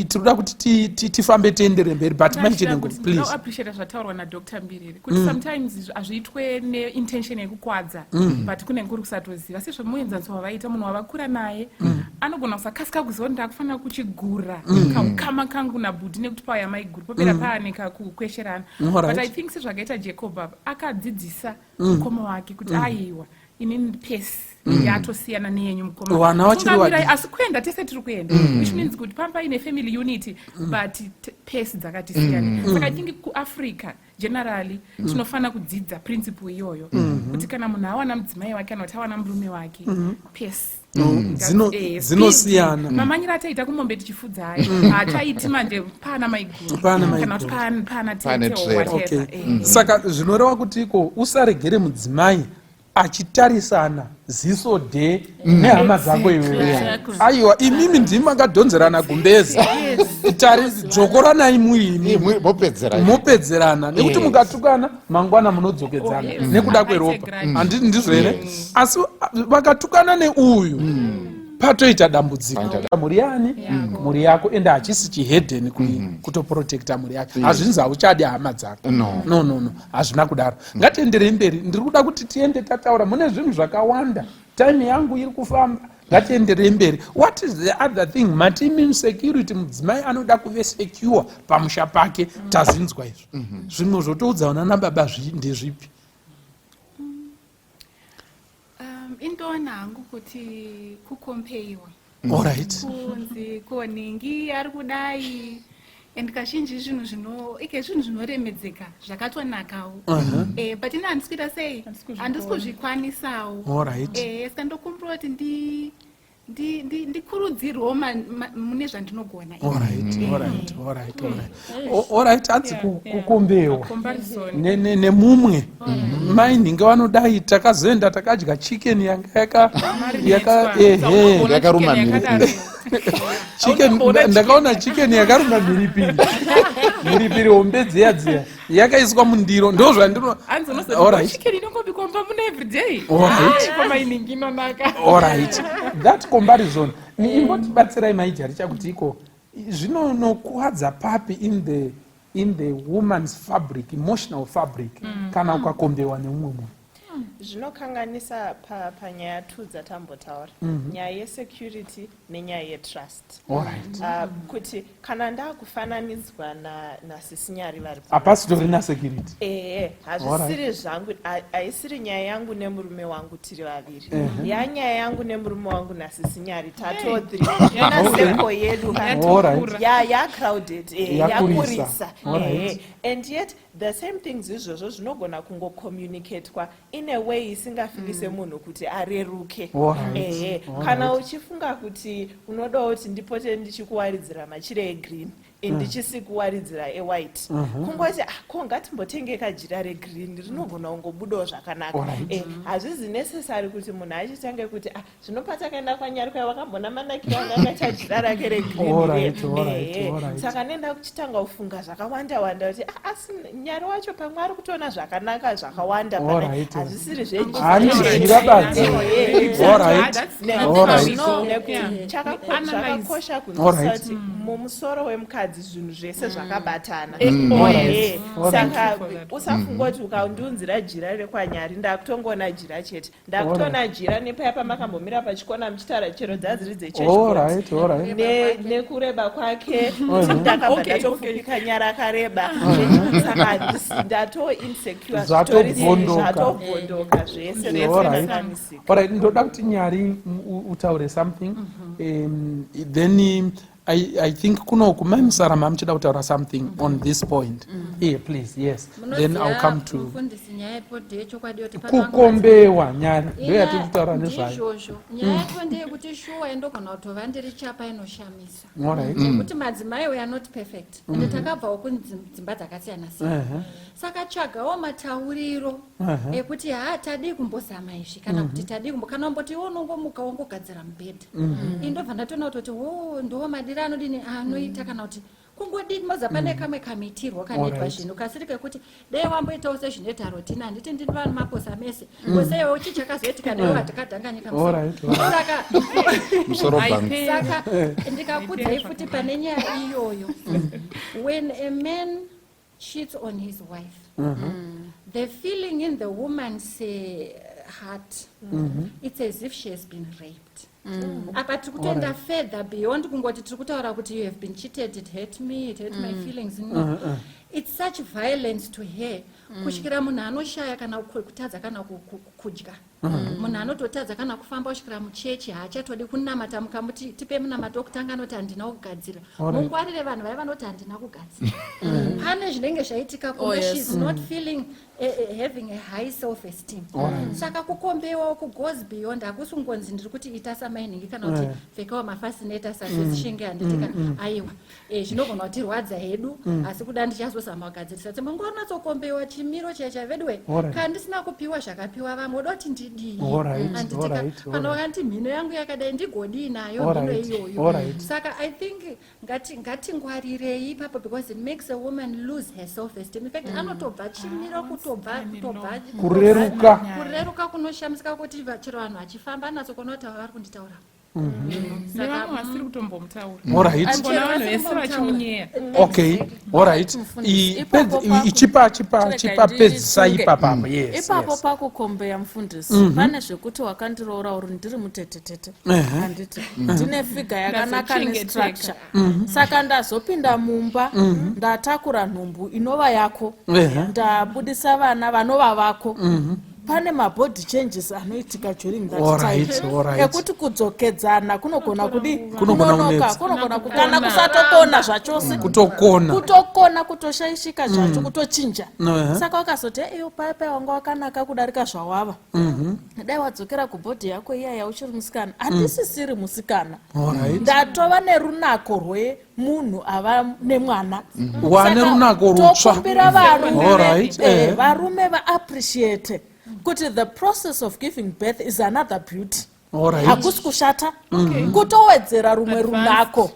tinoda kuti tifambe tiendere mberi but maichinengo please appreciate zvataurwa nadr mbiriri kuti mm. sometimes hazviitwe neintention yekukwadza mm. but kunenge kuri kusatoziva sezvemuenzaniso wavaita munhu wavakura naye mm. anogona kusakasika kuziva kuti ndakufanira kuchigura mm. kaukama kangu nabhudhi nekuti pauya maiguru popera mm. paane kakukwesherana but i think sezvakaita jacob apa akadzidzisa mm. mukoma wake kuti mm. aiwa inini pesi mm. yatosiyana neyenyu mukomaatungamira asi kuenda tese tiri kuenda mm. which means kuti pamba ine family unity mm. but pesi dzakati siyana mm. saka i think kuafrica generally mm. tinofanira kudzidza principle iyoyo mm -hmm. kuti kana munhu awana mudzimai wake kana kuti awana murume wake mm -hmm. pesi mm. eh, dzinosiyana mamanyiro ataita kumombe tichifudza ayo mm. haachaiti manje pana maiguru kana kuti pana tete eh. saka zvinoreva kuti iko usaregere mudzimai achitarisana ziso dhe mm. nehama dzako iwewe aiwa imimi ndimi makadhonzerana gumbezi dzokoranai muimi mopedzerana nekuti mukatukana mangwana munodzokedzana oh, nekuda kweropa handiti ndizvo here asi vakatukana neuyu mm. patoita dambudziko mhuri yani mhuri yako ende hachisi chihedheni kutoprotecta mhuri yake hazvinzi hauchadi hama dzako no no no hazvina kudaro ngatienderei mberi ndiri kuda kuti tiende tataura mune zvinhu zvakawanda time yangu iri kufamba ngatienderei mberi what is the other thing mati security mudzimai anoda kuve secure pamusha pake tazinzwa izvo mhm. zvimwe zvotoudza vana nababa ndezvipi Indoona hangu kuti kukompeiwa. Alright. Kunzi ko nhingi ari kudai and kazhinji zvinhu zvino ike zvinhu zvinoremedzeka zvakatonakawo. Uh -huh. Eh, but ini handisi kuita sei? Handisi kuzvikwanisawo. Alright. Eh, saka ndokumbira kuti ndi ndikurudzirwewo mune zvandinogona orit hanzi kukombewa nemumwe mm-hmm. mai nhinge vanodai takazoenda takadya chicken yanga yakaeheyakaruma chicken ndakaona chicken yakaruma mhiripiri mhiripiri hombe dziya dziya yakaiswa mundiro ndozvandinoalright that comparison imbotibatsirai maijaricha kuti iko. Zvinonokwadza papi in the woman's fabric, emotional fabric, kana ukakombewa neumwe munhu? Zvinokanganisa panyaya two dzatambotaura, nyaya yesecurity nenyaya yetrust. Kuti kana ndakufananidzwa nasisinyari vari Hapasitorina security. Ehe, hazvisiri zvangu, haisiri nyaya yangu nemurume wangu tiri vaviri. Yanyaya yangu nemurume wangu nasisinyari, tato three naseko yedu. Ya crowded, Yakurisa. Yakurisa. And yet the same things izvozvo zvinogona kungocommunicatwa in a way isingafilise munhu kuti areruke. Ehe, kana uchifunga kuti unodawo kuti ndipote ndichikuwaridzira machira egreen, ndichisikuwaridzira ewhite, kungoti, "Ah, ko ngatimbotenge kajira regreen, rinogona kungobudawo zvakanaka." Hazvizi necessary kuti munhu achitange kuti, "Ah, zvino patakaenda kwanyari kwai wakambona manakiro anga akaita jira rake regreen." Saka nenda kuchitanga kufunga zvakawanda wanda kuti, "Ah, asi nyari wacho pamwe ari kutoona zvakanaka zvakawanda pane." Hazvisiri Hanijira badzi. Zvakakosha kunzwisisa kuti mumusoro wemukadzi zvinhu zvese zvakabatana. Saka usafunga kuti ukandiunzira jira rekwanyari, ndakutongoona jira chete. Ndakutoona jira nepaya pamakambomira pachikona muchitaura, chero dzadziri dzechechi, nekureba kwake, kuti ndakabva ndatopfupika, nyara akareba, saka ndato insecure. Zvatobvondoka. Zvatobvondoka zvese. Zvakanisika. Alright, ndoda kuti Nyari utaure something, then I think kunoku mai Musarama muchida kutaura something on this point. Yeah, please, yes, then I'll come to Mufundisi, nyaya ipo ndeyechokwadi yoti pane vamwe kukombewa. Nyari, ndo yatiri kutaura nezvayo. Ndizvozvo, nyaya yacho ndeyekuti shuwa indogona kutova ndiri chapa inoshamisa, nekuti madzimai, we are not perfect, ende takabvawo kudzimba dzakasiyana siyana. Saka tsvagawo matauriro ekuti, "Ha, tadii kumbozama izvi?" kana kuti, "Tadii kumbo," kana umboti iwe unongomuka wongogadzira mubhedha, indobva ndatoona kutoti, "O, ndo madiro anodini anoita," kana kuti kungodini moza pane kamwe kamitirwo kanoitwa zvinhu kasiri kekuti dai wamboitawo sezvinoita rotina. Handiti ndini vanhu maposa mese koseiwo chii chakazoitika newe watikadhanganyika? Saka Musoro bhangu. Saka ndikakudzai futi pane nyaya iyoyo, when a man cheats on his wife, the feeling in the woman's heart, it's as if she has been raped. Apa tiri kutoenda further beyond kungoti tiri kutaura kuti, "You have been cheated, it hurt me, it hurt my feelings." No, it's such violence to her kusvikira munhu anoshaya kana kutadza kana kudya. Munhu anototadza kana kufamba kusvikira muchechi, haachatodi kunamata. Mukamuti, "Tipe munamato wokutanga," anoti, "Handina kugadzira." Mungwarire vanhu vaya vanoti, "Handina kugadzira." Pane zvinenge zvaitika kumba. She's not feeling having a high self esteem. Saka kukombewa uku goes beyond. Hakusi kungonzi ndiri kuti ita samainhingi kana kuti pfekawo mafascinator saseshinge, handitika? Aiwa, zvinogona kutirwadza hedu, asi kuda ndichazozama kugadzirisa. Dzimwe nguva unatsokombewa chimiro chaicha chavedwe. Kana ndisina kupiwa zvakapiwa vamwe, oda kuti ndidii? Handitika? Kana wakanditi mhino yangu yakadai, ndigodii nayo mhino iyoyo? Saka I think ngatingwarirei ipapo because it makes a woman lose her self esteem. In fact, anotobva chimiro kutobva kutobva Kureruka. Kureruka kunoshamisika kuti chero vanhu vachifamba anatsokuona kuti ava vari kunditaura. Nevamwe vasiri kutombomutaura. Alright. Angona vanhu vese vachimunyeya. Okay, alright. Ipapo Ichipa chipa Chirega chipa pedzisa ndisunge. ipapapa, yes. Ipapo pakukombeya, mufundisi, pane zvekuti wakandiroora uri ndiri mutetetete, handiti? Ndine figure yakanaka Ndazochengeteka. nestructure, saka ndazopinda mumba, ndatakura nhumbu inova yako, ndabudisa vana vanova vako. Pane mabody changes anoitika during that time ekuti kudzokedzana kunogona kudi Kunogona kunonoka, kunetsa. kunogona kana kusatokona zvachose. Kutokona. Kutokona, kutoshaishika zvacho, kutochinja. Saka wakazoti, "Iyo paya paya wanga wakanaka kudarika zvawava, dai wadzokera kubody yako iya yauchiri musikana." Handisisiri musikana. Ndatova nerunako rwemunhu ava nemwana. Wane Saka runako rutsva. tokumbira varume, varume vaappreciate kuti the process of giving birth is another beauty. Hakusi kushata, kutowedzera rumwe Advanced. runako.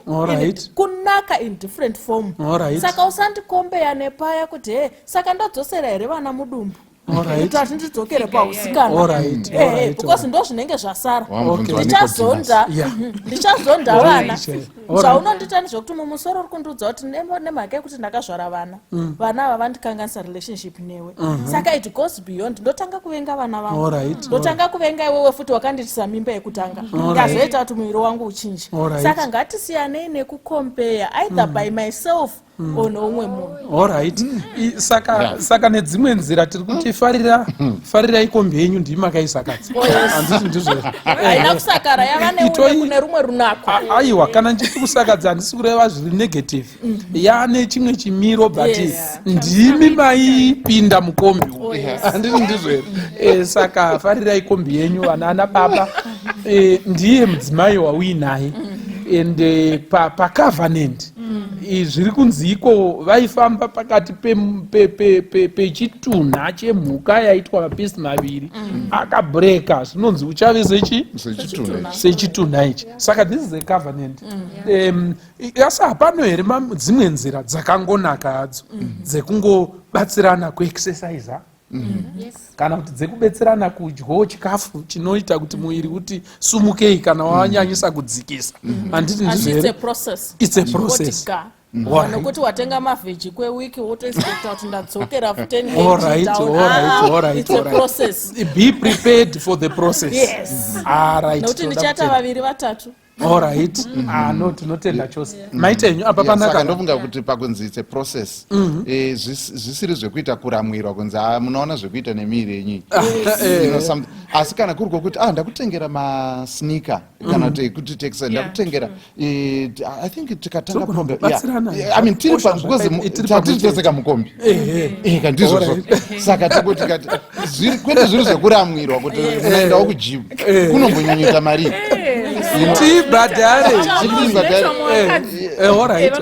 Kunaka in different form. Saka usandikombeya nepaya kuti, "He, saka ndodzosera here vana mudumbu?" Kuti ati ndidzokere pausikana. Because ndo zvinenge zvasara. Ndichazonda ndichazonda vana. Zvaunondiita ndezvekuti mumusoro uri kundiudza kuti nemhaka yekuti ndakazvara vana. Vana ava vandikanganisa relationship newe. Saka it goes beyond. Ndotanga kuvenga vana vangu. Ndotanga kuvenga iwewe futi wakandiitisa mimba yekutanga. Ndazoita kuti muviri wangu uchinje. Saka ngatisiyanei nekucompare either by myself or neumwe munhu. Alright. Saka saka nedzimwe nzira tiri kuti farira farirai kombi yenyu ndimi makaisakadza. Handiti ndizvo. Haina kusakara yava neune rumwe runako. Aiwa kana ndichiti kusakadza handisi kureva zviri negative. Yane chimwe chimiro but ndimi maipinda mukombi. Handiti ndizvo here? Saka farirai kombi yenyu vana ana baba. Ndiye mudzimai wauinaye. And pacovenant zviri kunzi iko vaifamba pakati pechitunha chemhuka yaitwa mapisi maviri akabreaka zvinonzi uchave sechitunha ichi. Saka this is a covenant. Asi hapano here dzimwe nzira dzakangonaka hadzo dzekungobatsirana kuexercisa kana kuti dzekubetserana kudyawo chikafu chinoita kuti muviri uti sumukei kana wanyanyisa kudzikisa. Handiti ndizvo here? It's a process. Nokuti watenga mavheji kwewiki wotoexpecta kuti ndadzokera 10 All right, It's a process. Be prepared for the process. Yes. All right. Nokuti ndichaita vaviri vatatu. All right. No, tinotenda chose. Maita henyu apa panaka. Saka ndofunga kuti pakunzi it's a process. Zvisiri zvekuita kuramwirwa kunzi munoona zvekuita nemiviri yenyu. Asi kana kuri kwokuti ndakutengera masneaker kana kuti kuti tekisa ndakutengera I think tikatanga program. I mean tiri pa because tatiri tese kamukombi. Ndizvozvo. Saka tikuti tikati zviri kwete zviri zvekuramwirwa kuti munoendawo kugym. Kunombonyanyota mari. Tibhadhare. All right.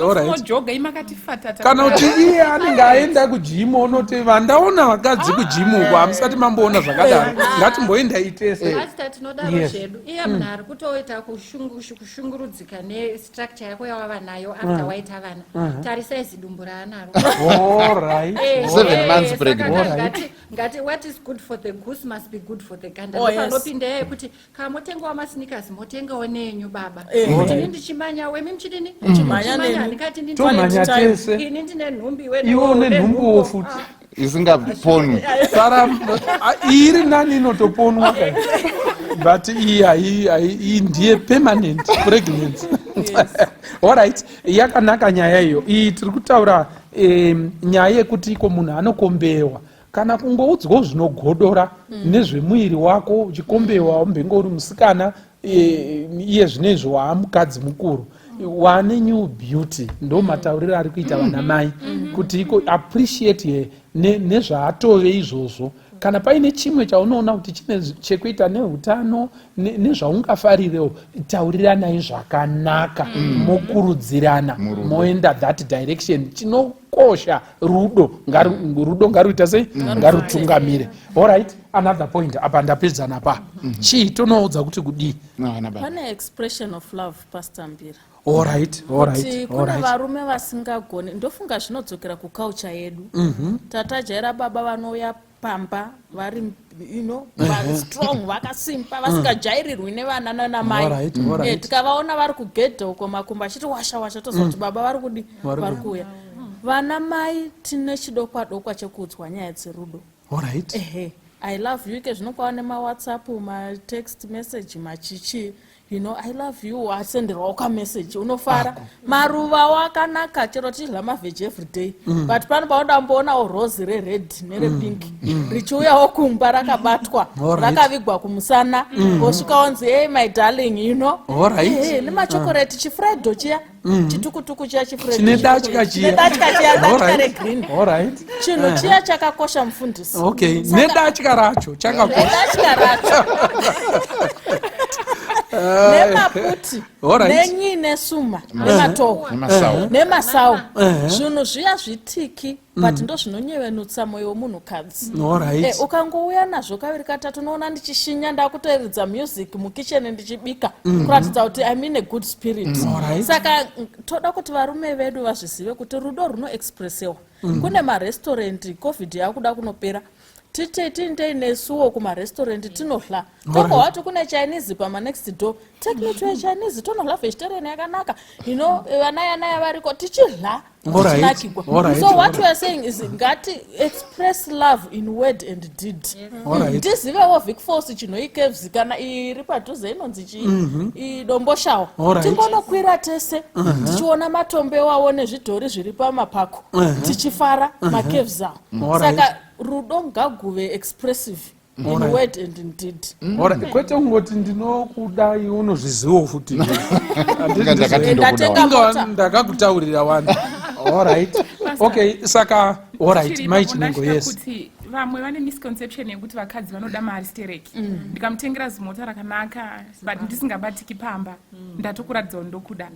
Kana kuti iye anenge aenda kujimu onoti vandaona vakadzi kujimu uko hamusati mamboona zvakadaro. Ngatimboendai tese. Pastor tinodaro zvedu. Iye munhu ari kutoita kushungurudzika nestructure yako yawava nayo after waita vana. Tarisai zidumbu raanaro. All right. 7 months pregnant. Ngati what is good for the goose must be good for the gander. Panopinda yekuti kamotengawo masneakers motengawo nenyu baba. Kuti ini ndichimanya wemi muchidini? Muchimanya ndikati ndini tese. Ini ndine nhumbi iwe une nhumbuwo futi. Isingaponwi. Sara iri nani inotoponwa kai. But iyi ndiye permanent pregnancy. All right, yakanaka nyaya iyo. Iyi tiri kutaura nyaya yekuti iko munhu anokombewa kana kungoudzwawo zvinogodora nezvemuviri wako uchikombewa umbenge uri musikana iye zvinezvi waamukadzi mukuru wane new beauty ndo matauriro ari kuita vana mai kuti iko appreciate nezvaatove izvozvo. Kana paine chimwe chaunoona kuti chine chekuita neutano nezvaungafarirewo tauriranai zvakanaka mokurudzirana moenda that direction. Chinokosha rudo rudo ngaruita sei ngarutungamire. All right, another point apa ndapedza napa. Chii tonoudza kuti kudii? Pane expression of love, Pastor Mbira. All right, all right. Kune varume vasingagoni, ndofunga zvinodzokera kuculture yedu. Tatajaira baba vanouya pamba vari you know vari strong vakasimba vasingajairirwi nevana nanamai. Tikavaona vari kugedha uko makumbo achiti washa washa toziva kuti baba vari kudi vari kuuya. Vana mai tine chidokwa dokwa chekuudzwa nyaya dzerudo. All right. I love you ke zvinokwava nemaWhatsApp, matext message, machichi. You know, I love you, asenderwawo kamessage unofara. Maruva wakanaka chero tichidya mavheji every day. But pano paunoda kumboonawo rose rered nerepink richiuyawo kumba rakabatwa rakavigwa kumusana wosvika wonzi hey my darling, you know. Nemachokoreti chifredo chiya chitukutuku chiya chifredo chine datya chiya nedatya chiya datya regreen. Chinhu chiya chakakosha mufundisi. Okay, nedatya racho chakakosha. Nedatya racho. Nemaputi nenyii nesuma nematohwe nemasau zvinhu zviya zvitiki but ndo zvinonyevenutsa mwoyo wemunhukadzi. Ukangouya nazvo kaviri katatu unoona ndichishinya ndakutoeredza music mukitchen ndichibika kuratidza kuti I'm in a good spirit. Saka toda kuti varume vedu vazvizive kuti rudo runoexpressewa. Kune marestaurant COVID yakuda kunopera. Tite tiindei nesuwo kumarestaurant tinohla. Tokohwa kuti kune Chinese pamanext door. Take me to a Chinese tonohla vegetarian yakanaka. You know, vana yanaya variko tichihla tichinakigwa. So what we are saying is ngati express love in word and deed. Tizivewo Vic Falls Chinhoyi Caves kana iri padhuze inonzi chii? Idomboshawa. Tingonokwira tese tichiona matombo iwawo nezvidhori zviri pamapako tichifara macaves awo. Saka rudo ngaguve expressive in word and in deed. Alright, kwete kungoti ndinokuda iwe unozvizivawo futi. Ndakati ndokuda. Inga ndakakutaurira wani. Alright. Okay, saka alright, mai Chinengo, yes. Kuti vamwe vane misconception yekuti vakadzi vanoda mari stereki. Ndikamutengera zimota rakanaka but ndisingabatiki pamba ndatokuratidza kuti ndokuda.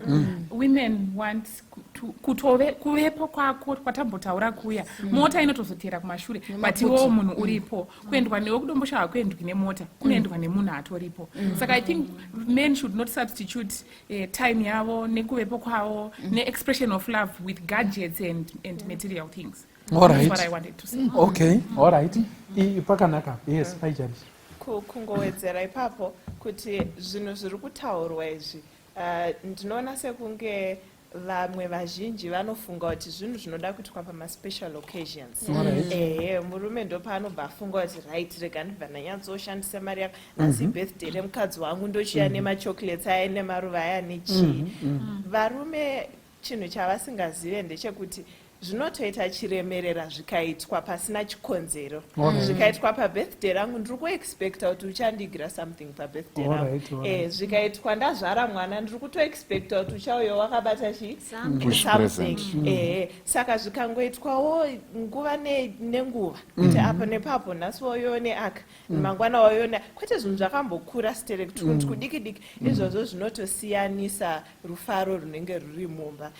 Women want kutove kuvepo kwako kwatambotaura kuya. Mota inotozotera kumashure but iwewo munhu uripo. Kuendwa newe kudombosha hakuendwi nemota, kunoendwa nemunhu atoripo. Saka I think men should not substitute time yavo nekuvepo kwavo ne-expression of love with gadgets and material things. All That's right. what I wanted to say. Okay, all right. Pakanaka. Yes, mai James. Kungowedzera ipapo kuti zvinhu zviri kutaurwa izvi, ndinoona sekunge vamwe vazhinji vanofunga kuti zvinhu zvinoda kuitwa pamaspecial occasions. Ehe, murume ndopaanobva afunga kuti right, rega ndibva ndanyatsoshandisa mari yako nhasi, birthday remukadzi wangu, ndochiya nemachocolates aya nemaruva aya nechii. Varume chinhu chavasingazive ndechekuti zvinotoita chiremerera zvikaitwa pasina chikonzero. Zvikaitwa pabirthday rangu, ndiri kuexpecta kuti uchandigira something pabirthday rangu. Zvikaitwa ndazvara mwana, ndiri kutoexpecta kuti uchauya wakabata chi Push something. present. Saka zvikangoitwawo nguva nenguva kuti apo nepapo, nhasi wauyawo neaka, mangwana wauyawo ne, kwete zvinhu zvakambokura sterek, kudiki diki izvozvo zvinotosiyanisa rufaro runenge ruri mumba.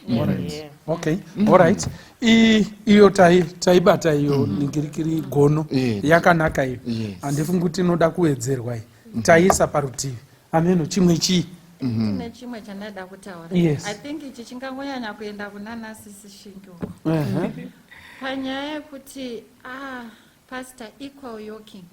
Okay, alright. Iyo taibata iyo ningirikiri gono yakanaka iyo. Handifungi kuti inoda kuwedzerwa iyi. Taisa parutivi. Ameno chimwe chii? Tine chimwe chandaida kutaura. Yes. I think ichi chingangonyanya kuenda kuna nasisi Shingi uko. Panyaya yekuti pastor, equal yoking.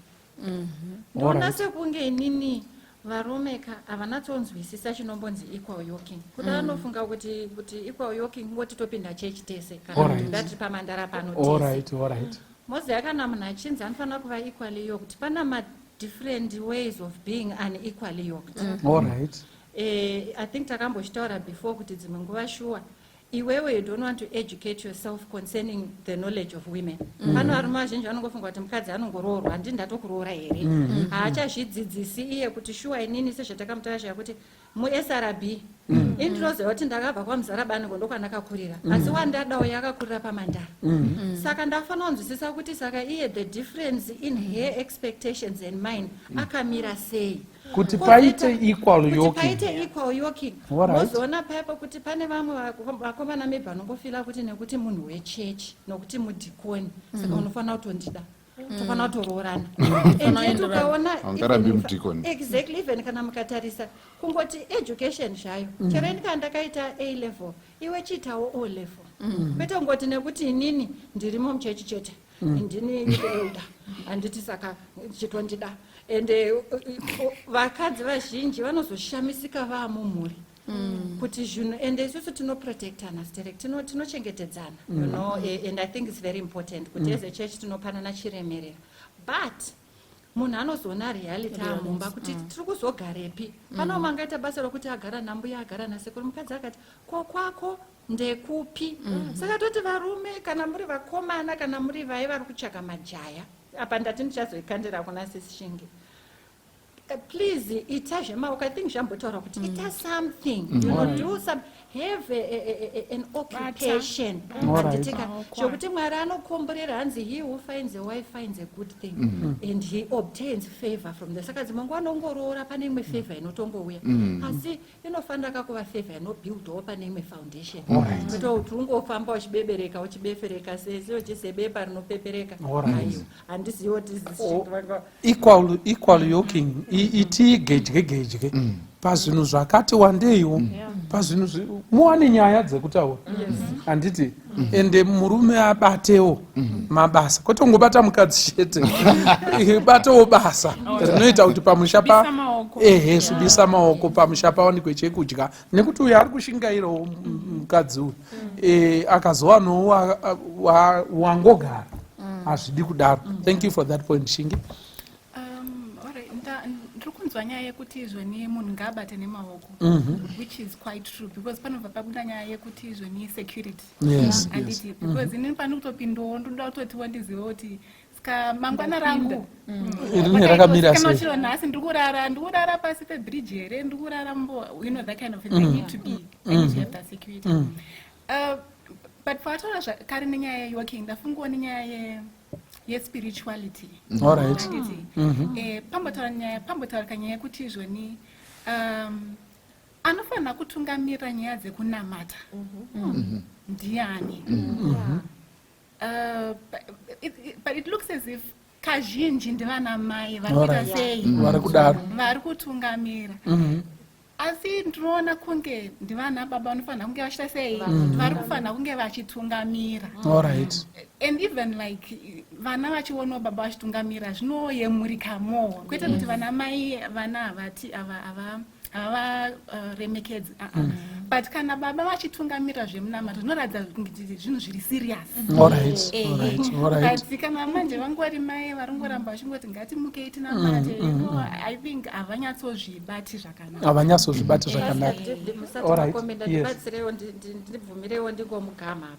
Ndoona sekunge inini varume ka havanatsonzwisisa chinombonzi equal yoking. Kuda anofunga kuti equal yoking ngoti topinda chechi tese kana kuti ngati pamandara pano tese. Moziva kana munhu achinzi anofanira kuva equally yoked, pana ma-different ways of being unequally yoked. I think takambochitaura before kuti dzimwe nguva shuwa iwewe you don't want to educate yourself concerning the knowledge of women. Pano varume vazhinji vanongofunga kuti mukadzi anongoroorwa, handii ndatokuroora here? Haachazvidzidzisi iye kuti shuwa inini sezvatakamutaura zviya kuti muSRB ini ndinoziva kuti ndakabva kwaMuzarabani ndokwandakakurira, asi wandadawo yakakurira pamandara, saka ndafanira kunzwisisa kuti saka iye the difference in her expectations and mine akamira sei. Kuti paite equal Kuti yoking. paite equal yoking. Mozoona paipo kuti pane vamwe vakomana maybe vanongofila kuti nekuti munhu wechechi, nokuti mudhikoni, saka unofanira kutondida, tofanira kutoroorana. And yet ukaona Haungarambi mudhikoni. Exactly. Even kana mukatarisa kungoti education zvayo, chero ini kana ndakaita A level, iwe chiitawo O level, kwete kungoti nekuti inini ndirimo muchechi chete, ndini elder, handiti, saka chitondida. Ende vakadzi vazhinji vanozoshamisika vaamumhuri kuti zvinhu, ende isusu tinoprotectana sterek, tinochengetedzana, and I think it's very important kuti as a church tinopanana chiremerera, but munhu anozoona reality amumba kuti tiri kuzogarepi. Pane umwe angaita basa rokuti agara nambuya, agara nasekuru, mukadzi akati ko kwako ndekupi? Saka toti varume, kana muri vakomana, kana muri vai vari kutsvaka majaya, apa ndati ndichazoikandira kuna Sisi Shingi. Please ita zvemaoko. I think zvambotaura kuti ita something, do some, have an occupation, handitika, zvokuti Mwari anokomborera. Hanzi he who finds a wife finds a good thing and he obtains favor from the, saka dzimwe nguva anongoroora, pane imwe favor inotongouya, asi inofanira kakuva favor inobuildwawo pane imwe foundation, kwete kuti ungofamba uchibebereka, uchibefereka sese uchisebepa rinopepereka. Aiwa, handizivi kuti Equal yoking, iti gedye gedye pazvinhu zvakati wandeiwo. Pazvinhu muwane nyaya dzekutaura, handiti? Ende murume abatewo mabasa, kwete kungobata mukadzi chete, batewo basa rinoita kuti pamusha pa ehe, svibisa maoko, pamusha pawanikwe chekudya, nekuti uyo ari kushingairawo mukadzi uyu akazowanawo wangogara. Hazvidi kudaro. Thank you for that point, Shingi. Ndiri kunzwa nyaya yekuti izvoni munhu ngaabate nemaoko, which is quite true, because panobva pabuda nyaya yekuti izvoni security, handiti? Because inini pane kutopindawo, ndoda kutotiwo ndizive kuti ska mangwana rangu Rinenge rakamira sei? Chiro nhasi ndiri kurara pasi pebridge here, ndiri kurara mbo, that kind of thing. I need to have that security. But pataura zvakare nenyaya yeyoking, ndafungawo nenyaya yespirituality. Handiti? Pambotaurika nyaya yekuti izvoni anofanira kutungamirira nyaya dzekunamata ndiani? But it looks as if kazhinji ndivana mai vari kuita sei? Vari kudaro. Vari kutungamira. Asi ndinoona kunge ndivana baba vanofanira kunge vachiita sei, vari kufanira kunge vachitungamira. And even like vana vachionawo baba vachitungamira, zvinoyemurika more, kwete kuti vana mai, vana havati havavaremekedzi, uh-uh. But kana baba vachitungamira zvemunamato, zvinoratidza kuti zvinhu zviri serious. But kana manje vangori mai varingoramba vachingoti ngatimukei tinamate, I think havanyatsozvibati zvakanaka. Havanyatsozvibati zvakanaka. Musati ndibatsirewo, ndibvumirewo ndingomugama apa.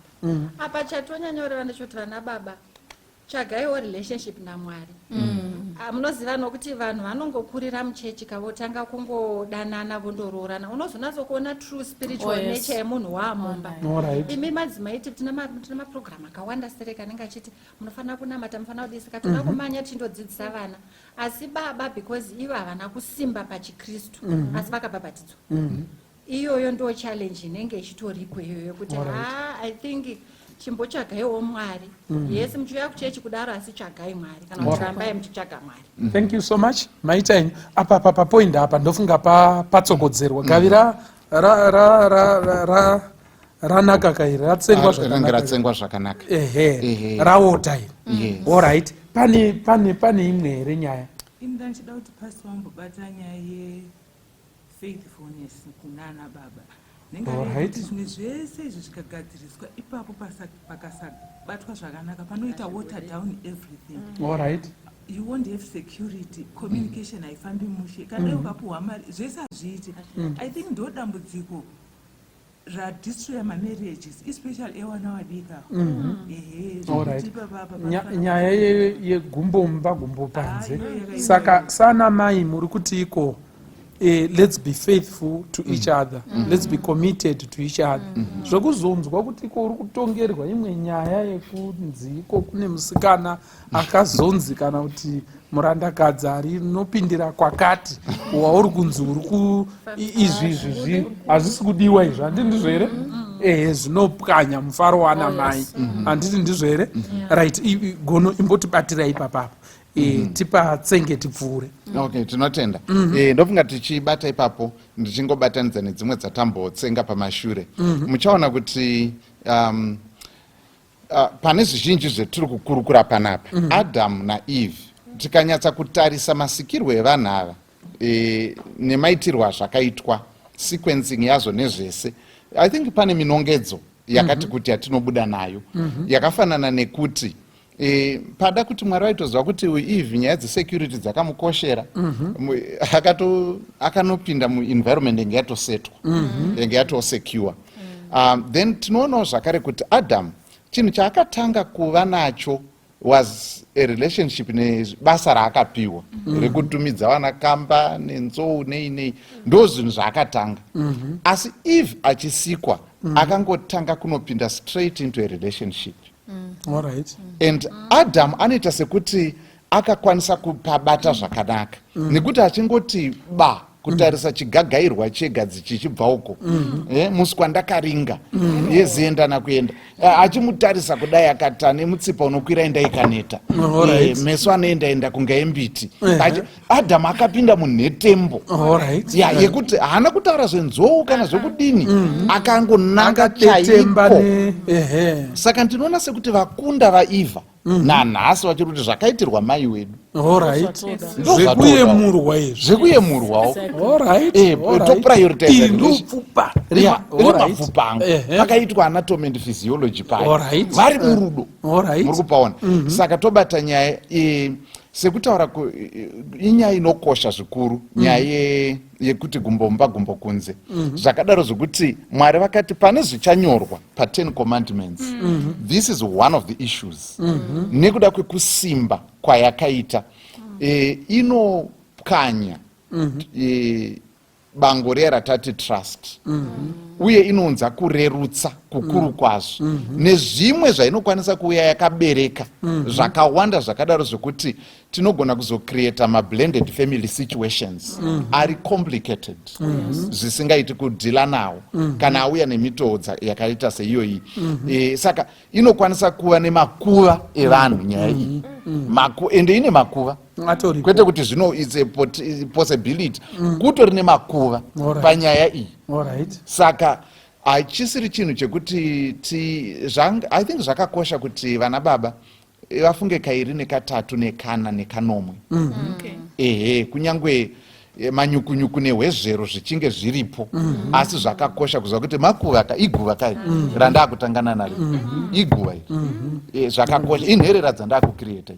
Apa chatonyanyoreva ndechoti vana baba, tsvagaiwo relationship naMwari. Ah, munoziva nokuti vanhu vanongokurira muchechi kavotanga kungodanana, vondoroorana, unozonatsokuona true spiritual nature yemunhu waamumba. Imi madzimai, tine mapurogiramu akawanda sereka anenge achiti munofanira kunamata, munofanira kudii, saka toda kumanya tichindodzidzisa vana. Asi baba, because ivo havana kusimba pachikristu, asi vakabhabhatidzwa, iyoyo ndo challenge inenge ichitoripo iyoyo kuti ha, I think chimbotsvagaiwo Mwari. Yes, muchiuya kuchechi kudaro, asi tsvagai Mwari, kana kuti rambai muchitsvaga Mwari. Thank you so much. Maita henyu. Apa pa papoint apa ndofunga patsokodzerwa gavi ranaka kairi, ratsengwa. Ah, rinenge ratsengwa zvakanaka. Ehe. Raota iri. Alright, pane imwe here nyaya? Ini ndandichida kuti pasi vambobata nyaya yefaithfulness kunana baba. Nengati zvimwe zvese izvi zvikagadziriswa ipapo, pakasabatwa zvakanaka, panoita water down everything. You won't have security, communication haifambi mushe, kana dai ukapuhwa mari, zvese hazviiti. I think ndo dambudziko radestroya mamarriages, especially ewana wadika. Ehe, zvekuti ipapa Nyaya yegumbo mumba, gumbo panze. Ah, iyo yakaipa. Saka sana mai, muri kuti iko let's be faithful to each other, let's be committed to each other. Zvekuzonzwa kuti iko uri kutongerwa imwe nyaya yekunzi iko kune musikana akazonzi, kana kuti murandakadzi ari nopindira kwakati wauri kunzi uri ku izvi izvi zvi hazvisi kudiwa izvi, handiti ndizvo here? Ehe, zvinopwanya mufaro wana mai, handiti ndizvo here? Right, Gono, imbotibatira ipapapa, tipatsenge tipfuure. Okay, tinotenda. Ndofunga tichibata ipapo, ndichingobatanidza nedzimwe dzatambotsenga pamashure, muchaona kuti pane zvizhinji zvetiri kukurukura panapa. Adamu naEve, tikanyatsa kutarisa masikirwo evanhu ava nemaitirwo azvakaitwa, sequencing yazvo nezvese, I think pane minongedzo yakati kuti yatinobuda nayo, yakafanana nekuti pada kuti Mwari vaitoziva kuti uyu Eve nyaya dzesecurity dzakamukoshera. Akanopinda muenvironment yenge yatosetwa, yenge yatosecure. Then tinoonawo zvakare kuti Adam, chinhu chaakatanga kuva nacho was a relationship nebasa raakapiwa rekutumidza vana kamba nenzou nei nei, ndo zvinhu zvaakatanga. Asi Eve achisikwa, akangotanga kunopinda straight into a relationship. And Adam anoita sekuti akakwanisa kupabata zvakanaka, nekuti achingoti ba. Kutarisa chigagairwa chegadzi chichibva uko, musi kwandakaringa yezienda nakuenda. Achimutarisa kudai, akati ane mutsipa unokwira enda ikaneta. Meso anoenda enda kunge embiti. Adhamu akapinda munhetembo ya yekuti haana kutaura zvenzou kana zvekudini, akangonanga Akadetemba chaiko. Ehe. Saka ndinoona sekuti vakunda vaivha nanhasi vachiri kuti zvakaitirwa mai wedu. Ndo zvatoda. Zvekuyemurwa izvi. Zvekuyemurwawo. Toprioritize Iri ndopfupa. Ya, rimapfupa angu. Pakaitwa anatomy and physiology payo. Vari murudo. Muri kupaona? Saka tobata nyaya, sekutaura inyaya inokosha zvikuru, nyaya yekuti gumbo mumba, gumbo kunze. Zvakadaro zvokuti Mwari vakati pane zvichanyorwa pa10 Commandments, this is one of the issues. Nekuda kwekusimba kwayakaita, inopwanya bango riya ratati trust, uye inounza kurerutsa kukuru kwazvo nezvimwe zvainokwanisa kuuya yakabereka zvakawanda. Zvakadaro zvekuti tinogona kuzocreata mablended family situations ari complicated, zvisingaiti kudhila nawo kana auya nemitoo yakaita seiyoyi. Saka inokwanisa kuva nemakuva evanhu nyaya iyi. Ende ine makuva. Atoripo. Kwete kuti zvino its a possibility, kutori nemakuva panyaya iyi. Saka hachisiri chinhu chekuti I think zvakakosha kuti vana baba vafunge kairi nekatatu nekana nekanomwe. Ehe, kunyange manyukunyuku nehwezvero zvichinge zviripo, asi zvakakosha kuziva kuti makuva ka, iguva kai randakutangana naro, iguva iri. Zvakakosha, inherera dzandakucreata.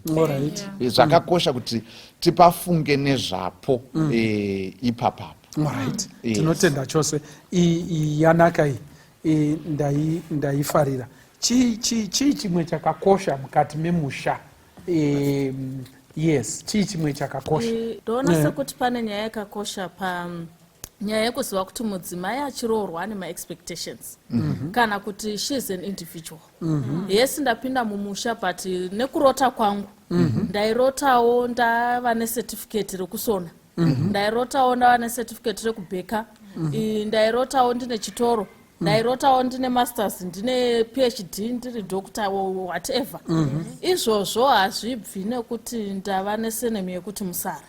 Zvakakosha kuti tipafunge nezvapo ipapapo. Alright. Yes. Tinotenda chose. Iyi yanaka iyi. Ndaifarira. Chii chimwe chakakosha mukati memusha? Yes, chii chimwe chakakosha? Ndoona sekuti pane nyaya yakakosha pa nyaya yekuziva kuti mudzimai achiroorwa ane maexpectations kana kuti she is an individual. Yes, ndapinda mumusha, but nekurota kwangu ndairotawo ndava necertificate rekusona, ndairotawo ndava necertificate rekubheka, ndairotawo ndine chitoro, ndairotawo ndine masters, ndine PhD, ndiri doctor or whatever. Izvozvo hazvibvi nekuti ndava nesurname yekuti Musara.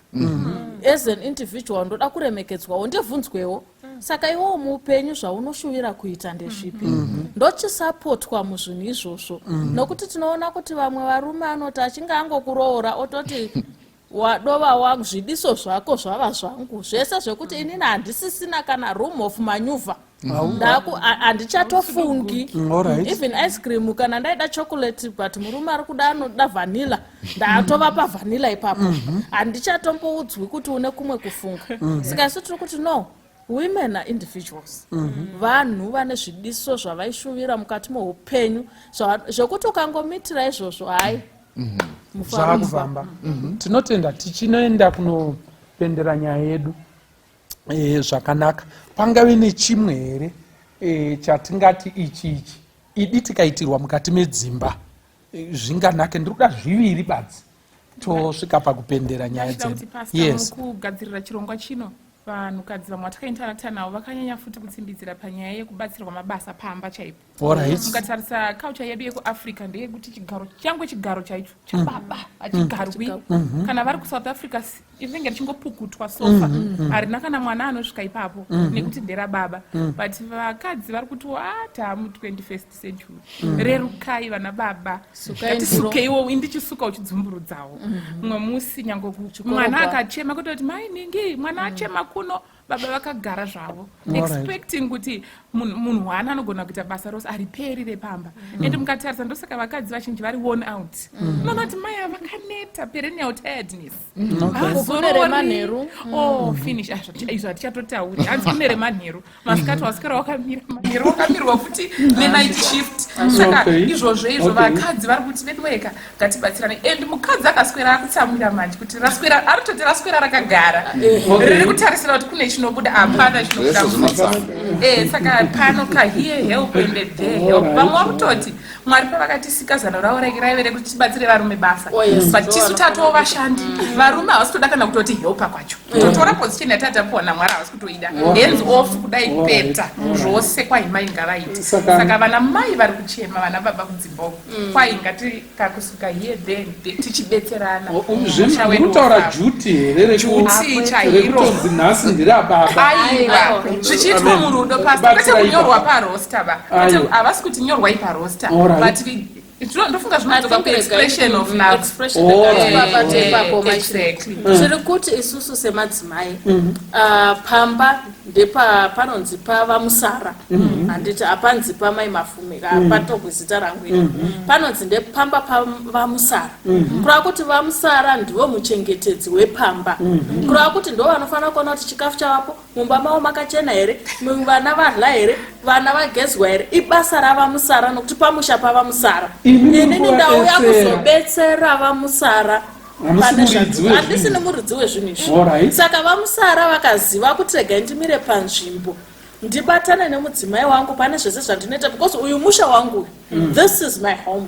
As an individual ndoda kuremekedzwawo, ndibvunzwewo, saka iwowo muupenyu zvaunoshuvira kuita ndezvipi? Ndochisapotwa muzvinhu izvozvo, nokuti tinoona kuti vamwe varume anoti achinge angokuroora ototi wadova wangu, zvidiso zvako zvava zvangu zvese, zvekuti inini handisisina kana room of maneuver. Ndaku handichatofungi. Even ice cream, kana ndaida chocolate but murume ari kuda, anoda vanilla, ndatova pavanilla ipapo. Handichatomboudzwi kuti une kumwe kufunga. Saka isu tiri kuti no, women are individuals, vanhu vane zvidiso zvavaishuvira mukati meupenyu, zvekuti ukangomitira izvozvo, hai, mufaro. Zvakufamba. Tinotenda. Tichinoenda kunopendera nyaya yedu zvakanaka, pangave nechimwe here chatingati ichi ichi idi tikaitirwa mukati medzimba, zvinganake? Ndiri kuda zviviri badzi, tosvika pakupendera nyaya Ndachida dzedu. Kuti pastor, mukugadzirira chirongwa chino, vanhukadzi vamwe vatakainterakta navo vakanyanya futi kutsimbidzira panyaya yekubatsirwa mabasa pamba chaipo. Mukatarisa culture yedu yekuAfrica ndeyekuti chigaro changwe, chigaro chaicho chababa hachigarwi. Kana vari kuSouth Africa, rinenge richingopukutwa sofa, harina kana mwana anosvika ipapo nekuti nderababa. But vakadzi vari kuti a taamu 21st century, rerukai vana baba. Sukai ndiro. Ngatisukeiwo, indichisuka uchidzumburudzawo. Mumwe musi nyange mwana akachema, kutoti mai ningi mwana achema kuno, baba vakagara zvavo expecting kuti munhu hwana anogona kuita basa rose ariperi repamba. And mukatarisa, ndosaka vakadzi vazhinji vari worn out. Unoona kuti mai ava vakaneta, perennial tiredness. Kune remanheru. Oh, finish. Ah, izvo hatichatotauri. Hanzi kune remanheru, masikati waswera wakamira, manheru wakamirwa futi nenight shift. Saka izvozvo izvo vakadzi vari kuti veduweka, ngatibatsirane. And mukadzi akaswera akutsamwira manje kuti raswera, aritoti raswera rakagara, riri kutarisira kuti kune chinobuda hapana chinobuda eh, saka pano ka here help and there help. Vamwe vakutoti Mwari pavakatisika zano ravo raive rekuti tibatsire varume basa. Oh, yes. But tisu tatoo vashandi. Varume havasi kutoda kana kutoti helpa kwacho. Totora position yatatapuwa naMwari havasi kutoida. Hands off kudai peta zvose kwai mai ngavaite. Saka vana mai vari kuchema vana baba kudzimba uko. Kwai ngati kakusuka here there there tichibetserana. Musha wedu Kutaura wofamba. duty here Duty chairo. rekutonzi nhasi ndirababa. Aiwa zvichiitwa Amen. murudo pastor kwete Batsirai kunyorwa baba. parosta ba. Kwete Aiwa. havasi kuti nyorwai parosta Alright. but ndofunga zvinodzoka I think kuexpression of love. expression Alright. regai ipapo Exactly. Tiri kuti isusu semadzimai ah, pamba ndepa panonzi pava musara handiti hapanzi pamai mafumika hapatogwi zita rangu iri panonzi ndepamba pavamusara kureva kuti vamusara ndivo muchengetedzi wepamba kureva kuti ndo vanofanira kuona kuti chikafu chavapo mumba mavo makachena here vana vadla here vana vagezwa here ibasa ravamusara nokuti pamusha pavamusara inini ndauya kuzobetsera vamusara handisi nemuridzi wezvinhu izvi saka vamusara vakaziva kuti regai ndimire panzvimbo ndibatane nemudzimai wangu pane zvese zvandinoita because uyu musha wangu this is my home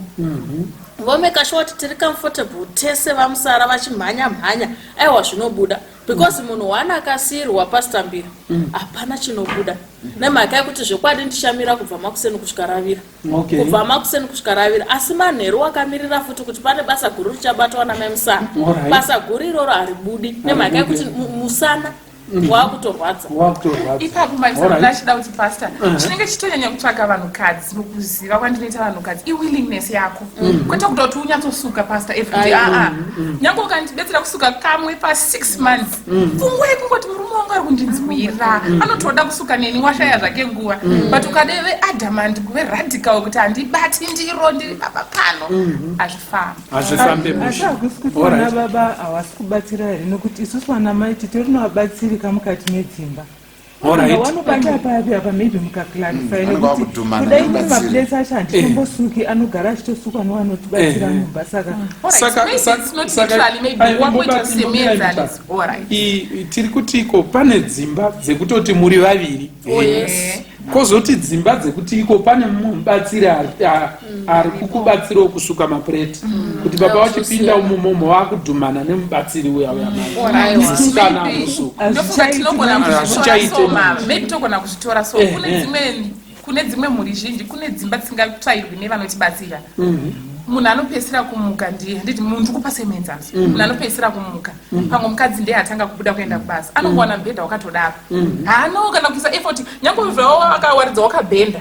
vomeka sure kuti tiri comfortable tese vamusara vachimhanya mhanya aiwa zvinobuda because munhu one akasiyirwa pasitambira hapana chinobuda nemhaka yekuti zvokwadi ndichamira kubva makuseni kusvika ravira kubva makuseni kusvika ravira asi manheru wakamirira futi kuti pane basa guru richabatwa namai musana basa guru iroro haribudi nemhaka yekuti musana wakutorwadza ipapo maisachida kuti pastor chinenge chitonyanya kutsvaka vanhukadzi mukuziva kwandinoita vanhukadzi iwillingness yako kwete kuta kuti unyatsosuka pastor everyday aa nyange ukandibetsera kusuka kamwe pa6 months pfungwa yekungoti murume wangu ari kundinzwira anotoda kusuka neni washaya zvake nguva but ukadeve adamant kuve radical kuti handibati ndiro ndiri baba pano hazvifambi Hazvifambe Asi mushe. hakusi kuti vana baba havasi kubatsira here nokuti isusu vana mai titori nevabatsirika mukati medzimba wanobata papi apa maybe mukaclarify Vanenge nekuti vakudhumana kudai mune nemubatsiri. maplates acho handitombosuki anogara achitosukwa newanotibatsira mumba saka Saka- Maybe it's not literally, maybe wangoita semuenzaniso. Alright. Tiri kuti iko pane dzimba dzekutoti muri vaviri Oh, yes. Kozoti dzimba dzekuti iko pane mumwe mubatsiri ari kukubatsirawo kusuka mapureti kuti baba vachipinda umomomo vakudhumana nemubatsiri uya uya musikana anosuka. Ndofunga tinogona kuzvitora Hazvichaite so manje. maybe togona kuzvitora so kune dzimwe kune dzimwe mhuri zhinji kune dzimba dzisingatsvairwi nevanotibatsira munhu anopedzisira kumuka ndiye handiti munhu kupa semuenzaniso munhu anopedzisira kumuka pamwe mukadzi ndiye atanga kubuda kuenda kubasa anongowana mubhedha wakatodaro haano kana kuisa effort nyange zvavo akawaridza wakabhenda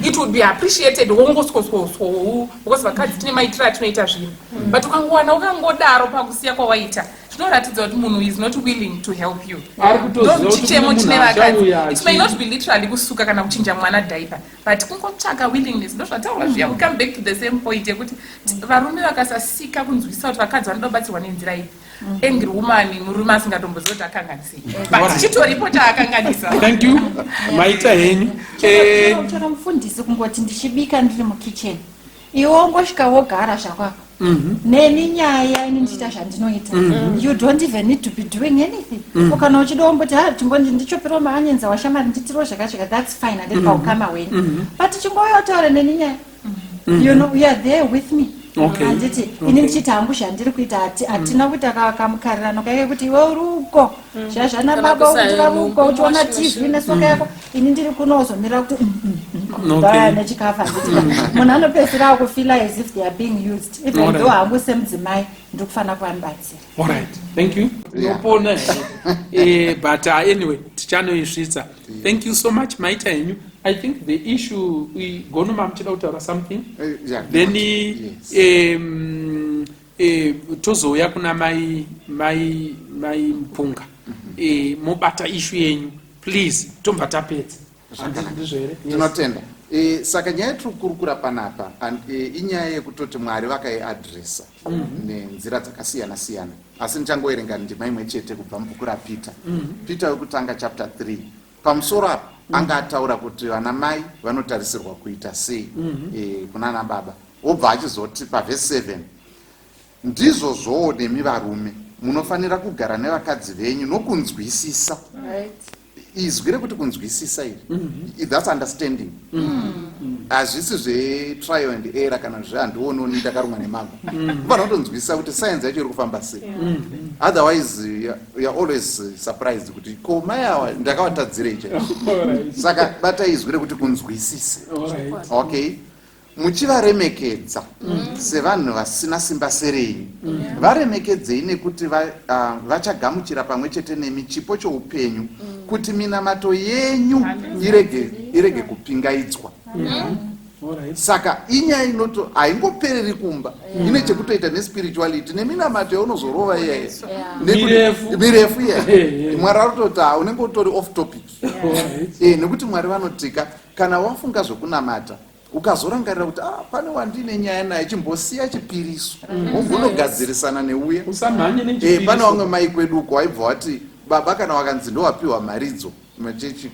it would be appreciated wongoswoswoswo because vakadzi tine maitiro atinoita zvinhu but ukangowana ukangodaro pakusiya kwawaita zvinoratidza kuti munhu is not willing to help you. Ari kutoziva kuti Ndochichemo kune chine munhu vakadzi achauya it may not be literally kusuka kana kuchinja mwana diaper but kungotsvaka willingness ndozvataurwa zviya we come back to the same point yekuti varume vakasasika kunzwisisa kuti vakadzi vanoda kubatsirwa nenzira ipi angry woman murume asingatombozivi kuti akanganisei but chitoripo chaakanganisa. Thank you, maita henyu. Chero mufundisi kungoti ndichibika ndiri mukitchen iwe wongosvika wogara zvako neni nyaya ini ndichiita zvandinoita you don't even need to be doing anything ukana uchida womboti ha chimboni ndichoperawo maonions washamari nditiriwo zvakasvika that's fine handiri paukama hwenyu but chingouya utaure neni nyaya you are there with me handiti ini ndichiti hangu zvandiri kuita hatina kuita kamukarirano kaike kuti iwe uri uko zvazvana Kana baba kusa kuti vari uko nhumbu uchiona washing TV machine. nesoka yako ini ndiri kunozomirira kuti ndauya nechikafu handiti munhu anopedzisira akufeela as if they are being used even though hangu semudzimai ndiri kufanira kuvamubatsira. Alright, thank you. Tinopona here but anyway tichanoisvitsa. Thank you so much, maita henyu. I think the issue gonoma muchida kutaura something Yeah, then yes. tozouya kuna mai Mupunga mobata issue yenyu please tobva tapedza. Zvakanaka. Ndizvo here? Yes. Tinotenda. Saka nyaya yetiri kukurukura panapa inyaya yekutoti Mwari vakaiadresa nenzira dzakasiyana siyana asi ndichangoerenga ndima imwe chete kubva mubhuku raPeter Peter wekutanga chapter 3 pamusoro apa anga ataura kuti vana mai vanotarisirwa kuita sei kunana baba wobva achizoti pavhesi 7 ndizvozvowo nemi varume munofanira kugara nevakadzi venyu nokunzwisisa. Izwi rekuti kunzwisisa iri mm -hmm. That's understanding. Hazvisi mm -hmm. Zvetrial and error kana zvehandiononi ndakarumwa nemago. Ufanira kutonzwisisa kuti science yacho iri kufamba sei. Otherwise you are always surprised kuti ko mai awa ndakavatadzirei chaizvo. Saka bata izwi rekuti kunzwisisa. Okay, muchivaremekedza sevanhu vasina simba serenyu. Varemekedzei nekuti vachagamuchira pamwe chete nemi chipo choupenyu, kuti minamato yenyu irege kupingaidzwa. Saka inyaya inoto haingopereri kumba, ine chekutoita nespirituality neminamato yaunozorova iyaya mirefu iyaya. Mwari arikutoti ha, unenge utori off topic, nekuti Mwari vanotika kana wafunga zvokunamata ukazorangarira kuti ah, pane wandine nyaya naye, chimbosiya chipiriso, wombonogadzirisana neuya. Pane vamwe mai kwedu uko waibva wati baba kana wakanzi ndowapiwa mharidzo machechi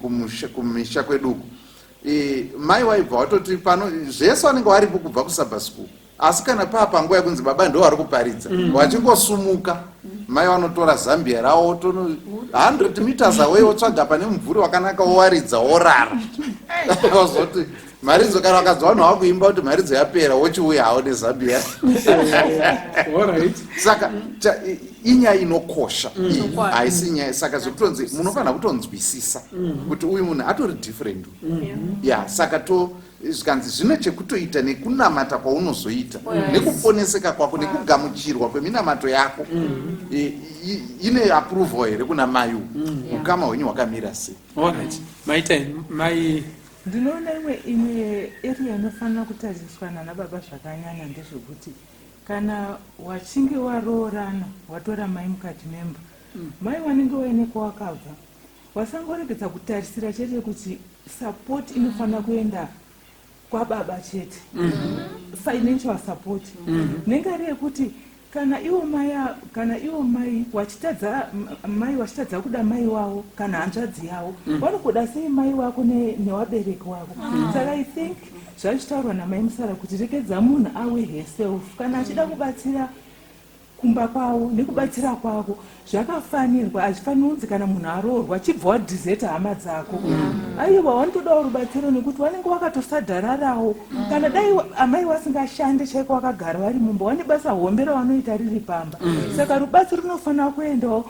kumisha kweduko, mai waibva watoti pano zvese vanenge varipo kubva kusabha school, asi kana paa panguva yekunzi baba ndo vari kuparidza, vachingosumuka mai vanotora zambia ravo tono 100 meters away, wotsvaga pane mumvuri wakanaka, wowaridza, worara. Wazoti mharidzo kana vakanzwa vanhu vakuimba kuti mharidzo yapera, wochiuya hawo nezambia. Saka inyaya inokosha iyi, haisi nyaya. Saka zvekutonzi munofanira kutonzwisisa kuti uyu munhu atori different ya. Saka to zvikanzi zvine chekutoita nekunamata kwaunozoita nekuponeseka kwako nekugamuchirwa kweminamato yako. Ine approval here kuna mai uyu? Ukama hwenyu hwakamira sei? Alright, maita mai. Ndinoona imwe area inofanira kutariswa nana baba zvakanyanya ndezvekuti kana wachinge waroorana, watora mai mukati memba, mai wanenge waine kwawakabva, wasangoregedza kutarisira chete kuti support inofanira kuenda kwababa chete, financial support, nengari yekuti kana iwo mai wachitadza, mai wachitadza kuda mai wavo kana hanzvadzi yavo, vanokuda sei mai wako newabereki wako? Saka I think zvazvitaurwa namai Musara kuti rekedza munhu awe herself kana achida kubatsira kumba kwavo nekubatsira kwavo zvakafanirwa. Hazvifaniri kunzi kana munhu aroorwa chibva wadhizeta hama dzako. Aiwa, vanotodawo rubatsiro nekuti vanenge vakatosadhararawo. Kana dai amai vasingashande chaiko, vakagara vari mumba, vane basa hombe ravanoita riri pamba. Saka rubatsiro runofanira kuendawo.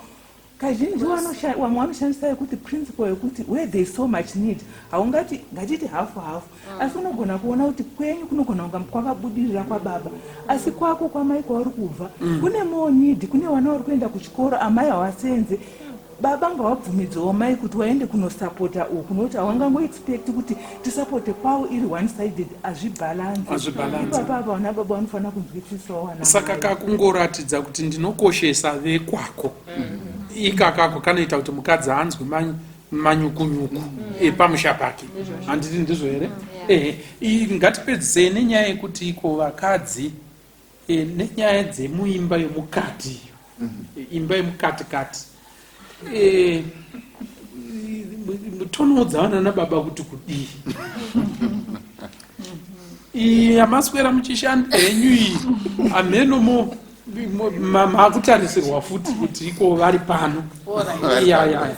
Kazhinji vamwe vanoshandisa yekuti principle yekuti where there is so much need, haungati ngatiti hafu hafu, asi unogona kuona kuti kwenyu kunogona kunga kwakabudirira kwababa, asi kwako kwamai kwauri kubva kune more need, kune vana vari kuenda kuchikoro, amai havasenze. Baba ngavabvumidzewo mai kuti waende kunosapota uku, nokuti hawangangoexpect kuti tisapote kwavo iri one sided, hazvibhalansi. Hazvibhalansi. Ipapa apa vana baba vanofanira kunzwisisawo vana Saka mai. Kakungoratidza kuti ndinokoshesa vekwako ikakako kanoita kuti mukadzi anzwe manyukunyuku epamusha pake, handiti ndizvo here? Ehe. Ngatipedzisei nenyaya yekuti iko vakadzi, nenyaya dzemuimba yomukati iyo, imba yemukati kati, tonoudza vana nababa kuti kudii? Iyi yamaswera muchishanda henyu iyi, hameno makutarisirwa futi kuti iko vari pano. Ya,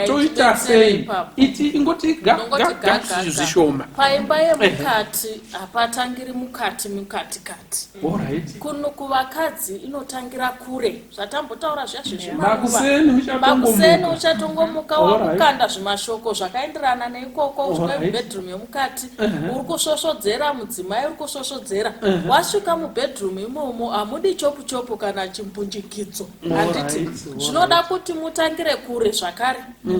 toita sei? Iti ingoti ga Ndongoti ga ga, ga ga, ga. Zvishoma. Paimba yemukati hapatangiri mukati mukati kati. Kuno kuvakadzi inotangira kure, zvatambotaura zviya zvezvimaruva. Makuseni muchatongomuka. Makuseni uchatongomuka, wakukanda zvimashoko zvakaenderana neikoko. Usvika mubedroom yemukati, uri kusvosvodzera mudzimai, uri kusvosvodzera. Wasvika mubedroom imomo, hamudi chopu chopu kana chimbunjikidzo, handiti? Zvinoda kuti mutangire kure zvakare.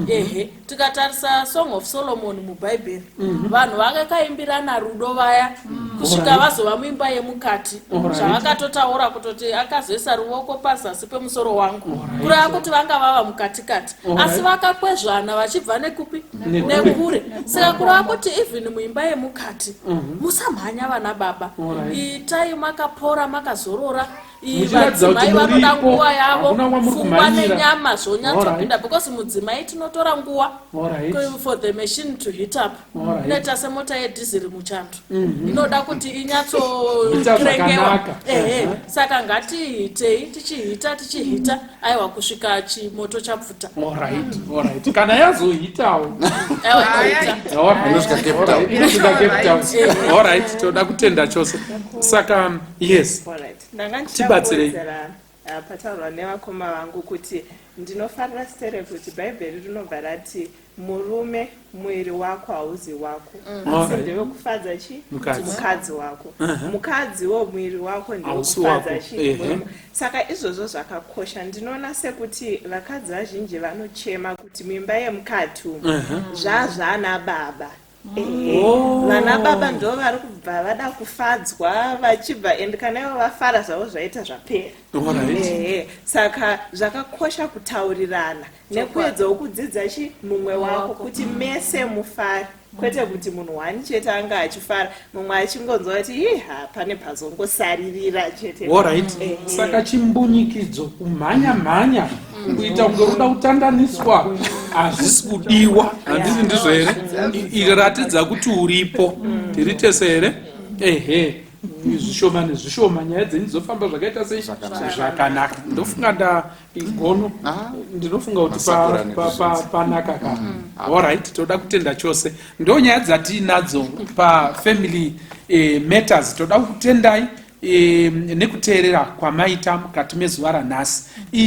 Ehe, tikatarisa Song of Solomon muBhaibheri, vanhu vakakaimbirana rudo vaya kusvika vazova muimba yemukati. Zvavakatotaura kutoti akazoisa ruoko pazasi pemusoro wangu, kureva kuti vanga vava mukatikati, asi vakakwezvana vachibva nekupi? Nekure. Nekure. Saka kureva kuti even muimba yemukati musamhanya, vana baba. Itai makapora, makazorora. Vadzimai vanoda nguva yavo, pfungwa nenyama zvonyatsopinda because mudzimai tinotora nguva for the machine to heat up. Inoita semota yedhiziri muchando, inoda kuti inyatsokrengewa. Ehe, saka ngatiitei tichihita tichihita, aiwa, kusvika chimoto chapfuta. Alright, kana yazohitawo inosvika Cape Town. Inosvika Cape Town. Alright, toda kutenda chose. Saka yes, Ndanga tibatsirei. ndichida pataurwa nevakoma vangu kuti ndinofarira sitere kuti Bhaibheri rinobva rati murume, muviri wako hauzi wako, asi ndewekufadza chi Mukadzi. Mukadzi wako. Mukadziwo, muviri wako Hausi ndewekufadza wako. chi murume. Saka izvozvo zvakakosha. Ndinoona sekuti vakadzi vazhinji vanochema kuti muimba yemukati umu zvazvana baba. Ehe. Vana baba ndo vari kubva vada kufadzwa vachibva, and kana ivo vafara zvavo zvaita zvapera. Ehe, saka zvakakosha kutaurirana nekuedzawo kudzidza chi mumwe wako kuti mese mufare, kwete kuti munhu wani chete anga achifara, mumwe achingonzwa kuti iha, pane pazongosaririra chete. Alright, saka chimbunyikidzo, kumhanya mhanya, kuita kunge uda kutandaniswa, hazvisi kudiwa, handisi ndizvo here? Iratidza kuti uripo, tiri tese here? Ehe, zvishoma nezvishoma nyaya dzenyu dzofamba zvakaita sei? Zvakanaka. Ndofunga nda igono. Ndinofunga kuti Masakura nekuzvidza. panaka ka. Alright, toda kutenda chose. Ndo nyaya dzatiinadzo pafamily matters. Toda kutendai nekuteerera kwamaita mukati mezuva ranhasi.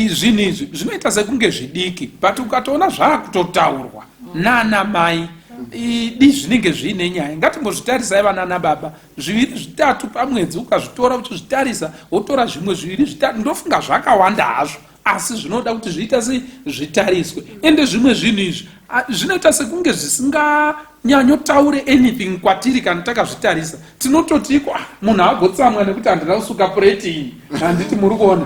Zvinhu izvi zvinoita sekunge zvidiki, but ukatoona zvaakutotaurwa nana mai idi, zvinenge zviine nyaya. Ngatimbozvitarisai, vanana baba, zviviri zvitatu pamwedzi, ukazvitora uchizvitarisa, wotora zvimwe zviviri zvitatu, ndofunga zvakawanda hazvo, asi zvinoda kuti zviita sei? Zvitariswe. Ende zvimwe zvinhu izvi zvinoita sekunge zvisinganyanyotaure anything kwatiri. Kana takazvitarisa, tinototi iko, munhu agotsamwa nekuti handina kusuka pureti iyi, handiti muri kuona?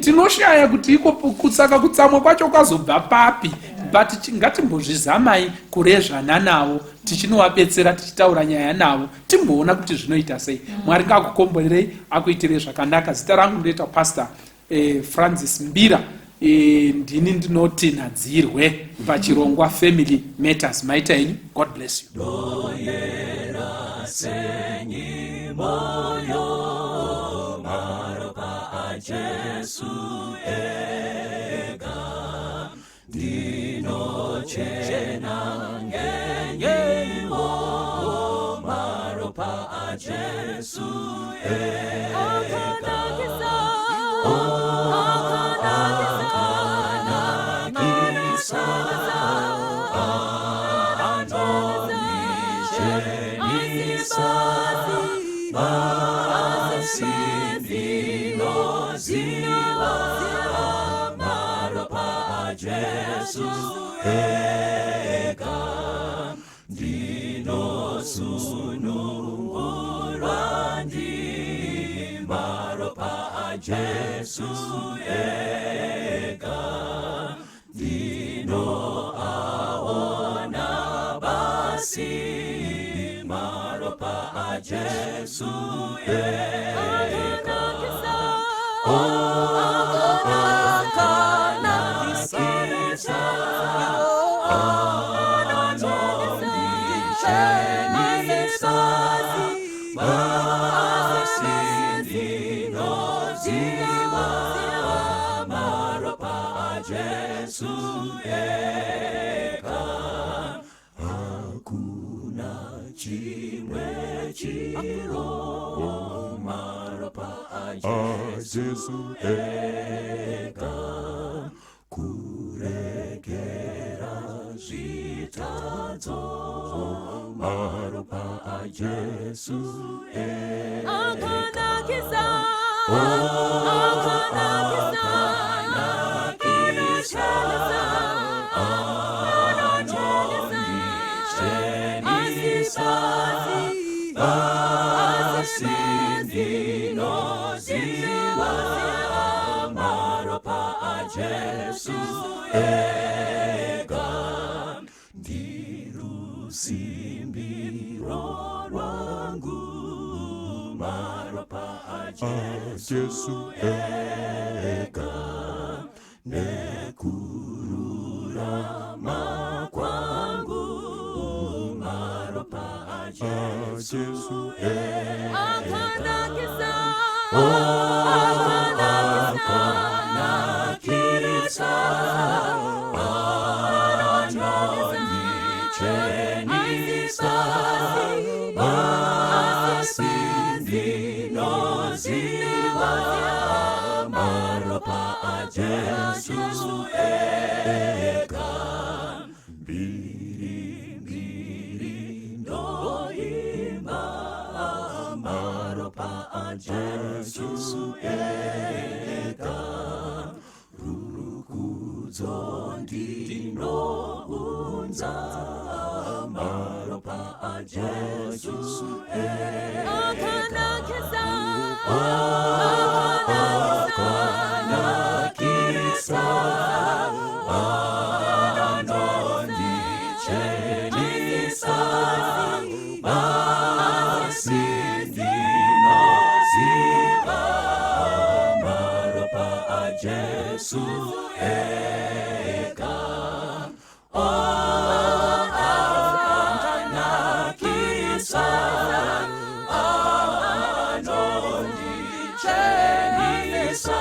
Tinoshaya kuti iko kusaka kutsamwa kwacho kwazobva papi, but ngatimbozvizamai kurezvana navo, tichinovabetsera, tichitaura nyaya navo, timboona kuti zvinoita sei. Mwari ngakukomborerei, akuitirei zvakanaka. Zita rangu ndoita Pastor Francis Mbira. Ndini ndinoti nadzirwe pachirongwa Family Matters. Maita henyu, God bless you. Doyera senyi moyo, maropa aJesu ega. Ndinochena ngenyiwo, maropa aJesu ega. Akanakisa, anondichenisa, basi ndinoziva maropa aJesu ega. Ndinosunungurwa ndi maropa aJesu ega. Ndinoaona basi maropa aJesu ega. Akanakisa, anondichenisa, basi ndinoziva maropa aJesu ega. Hakuna chimwe chiro, maropa aJesu ega. Kuregera zvitadzo, maropa aJesu ega. Akanakisa. Akanakisa, anondichenisa, basi ndinoziva maropa aJesu ega. Ndirusimbiro rwangu, maropa. aJesu ega nekururama kwangu maropa aJesu ega Akanakisa, akanakisa anondichenisa basi ndinoziva maropa aJesu ega mbiri mbiri ndoimba maropa aJesu ega rukudzo ndinounza maropa aJesu ega akanakisa, akanakisa anondichenisa basi ndinoziva maropa aJesu ega oh akanakisa anondichenisa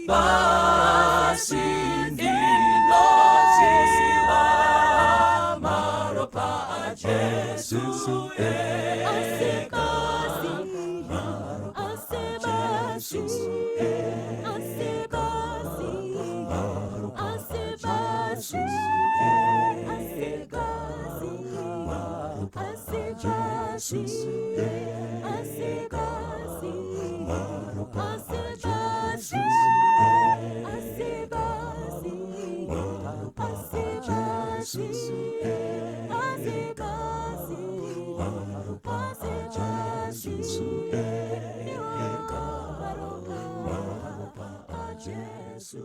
basi ndinoziva maropa aJesu ega maropa aJesu ega maropa aJesu ega maropa aJesu ega maropa aJesu ega maropa aJesu ega maropa aJesu ega maropa aJesu.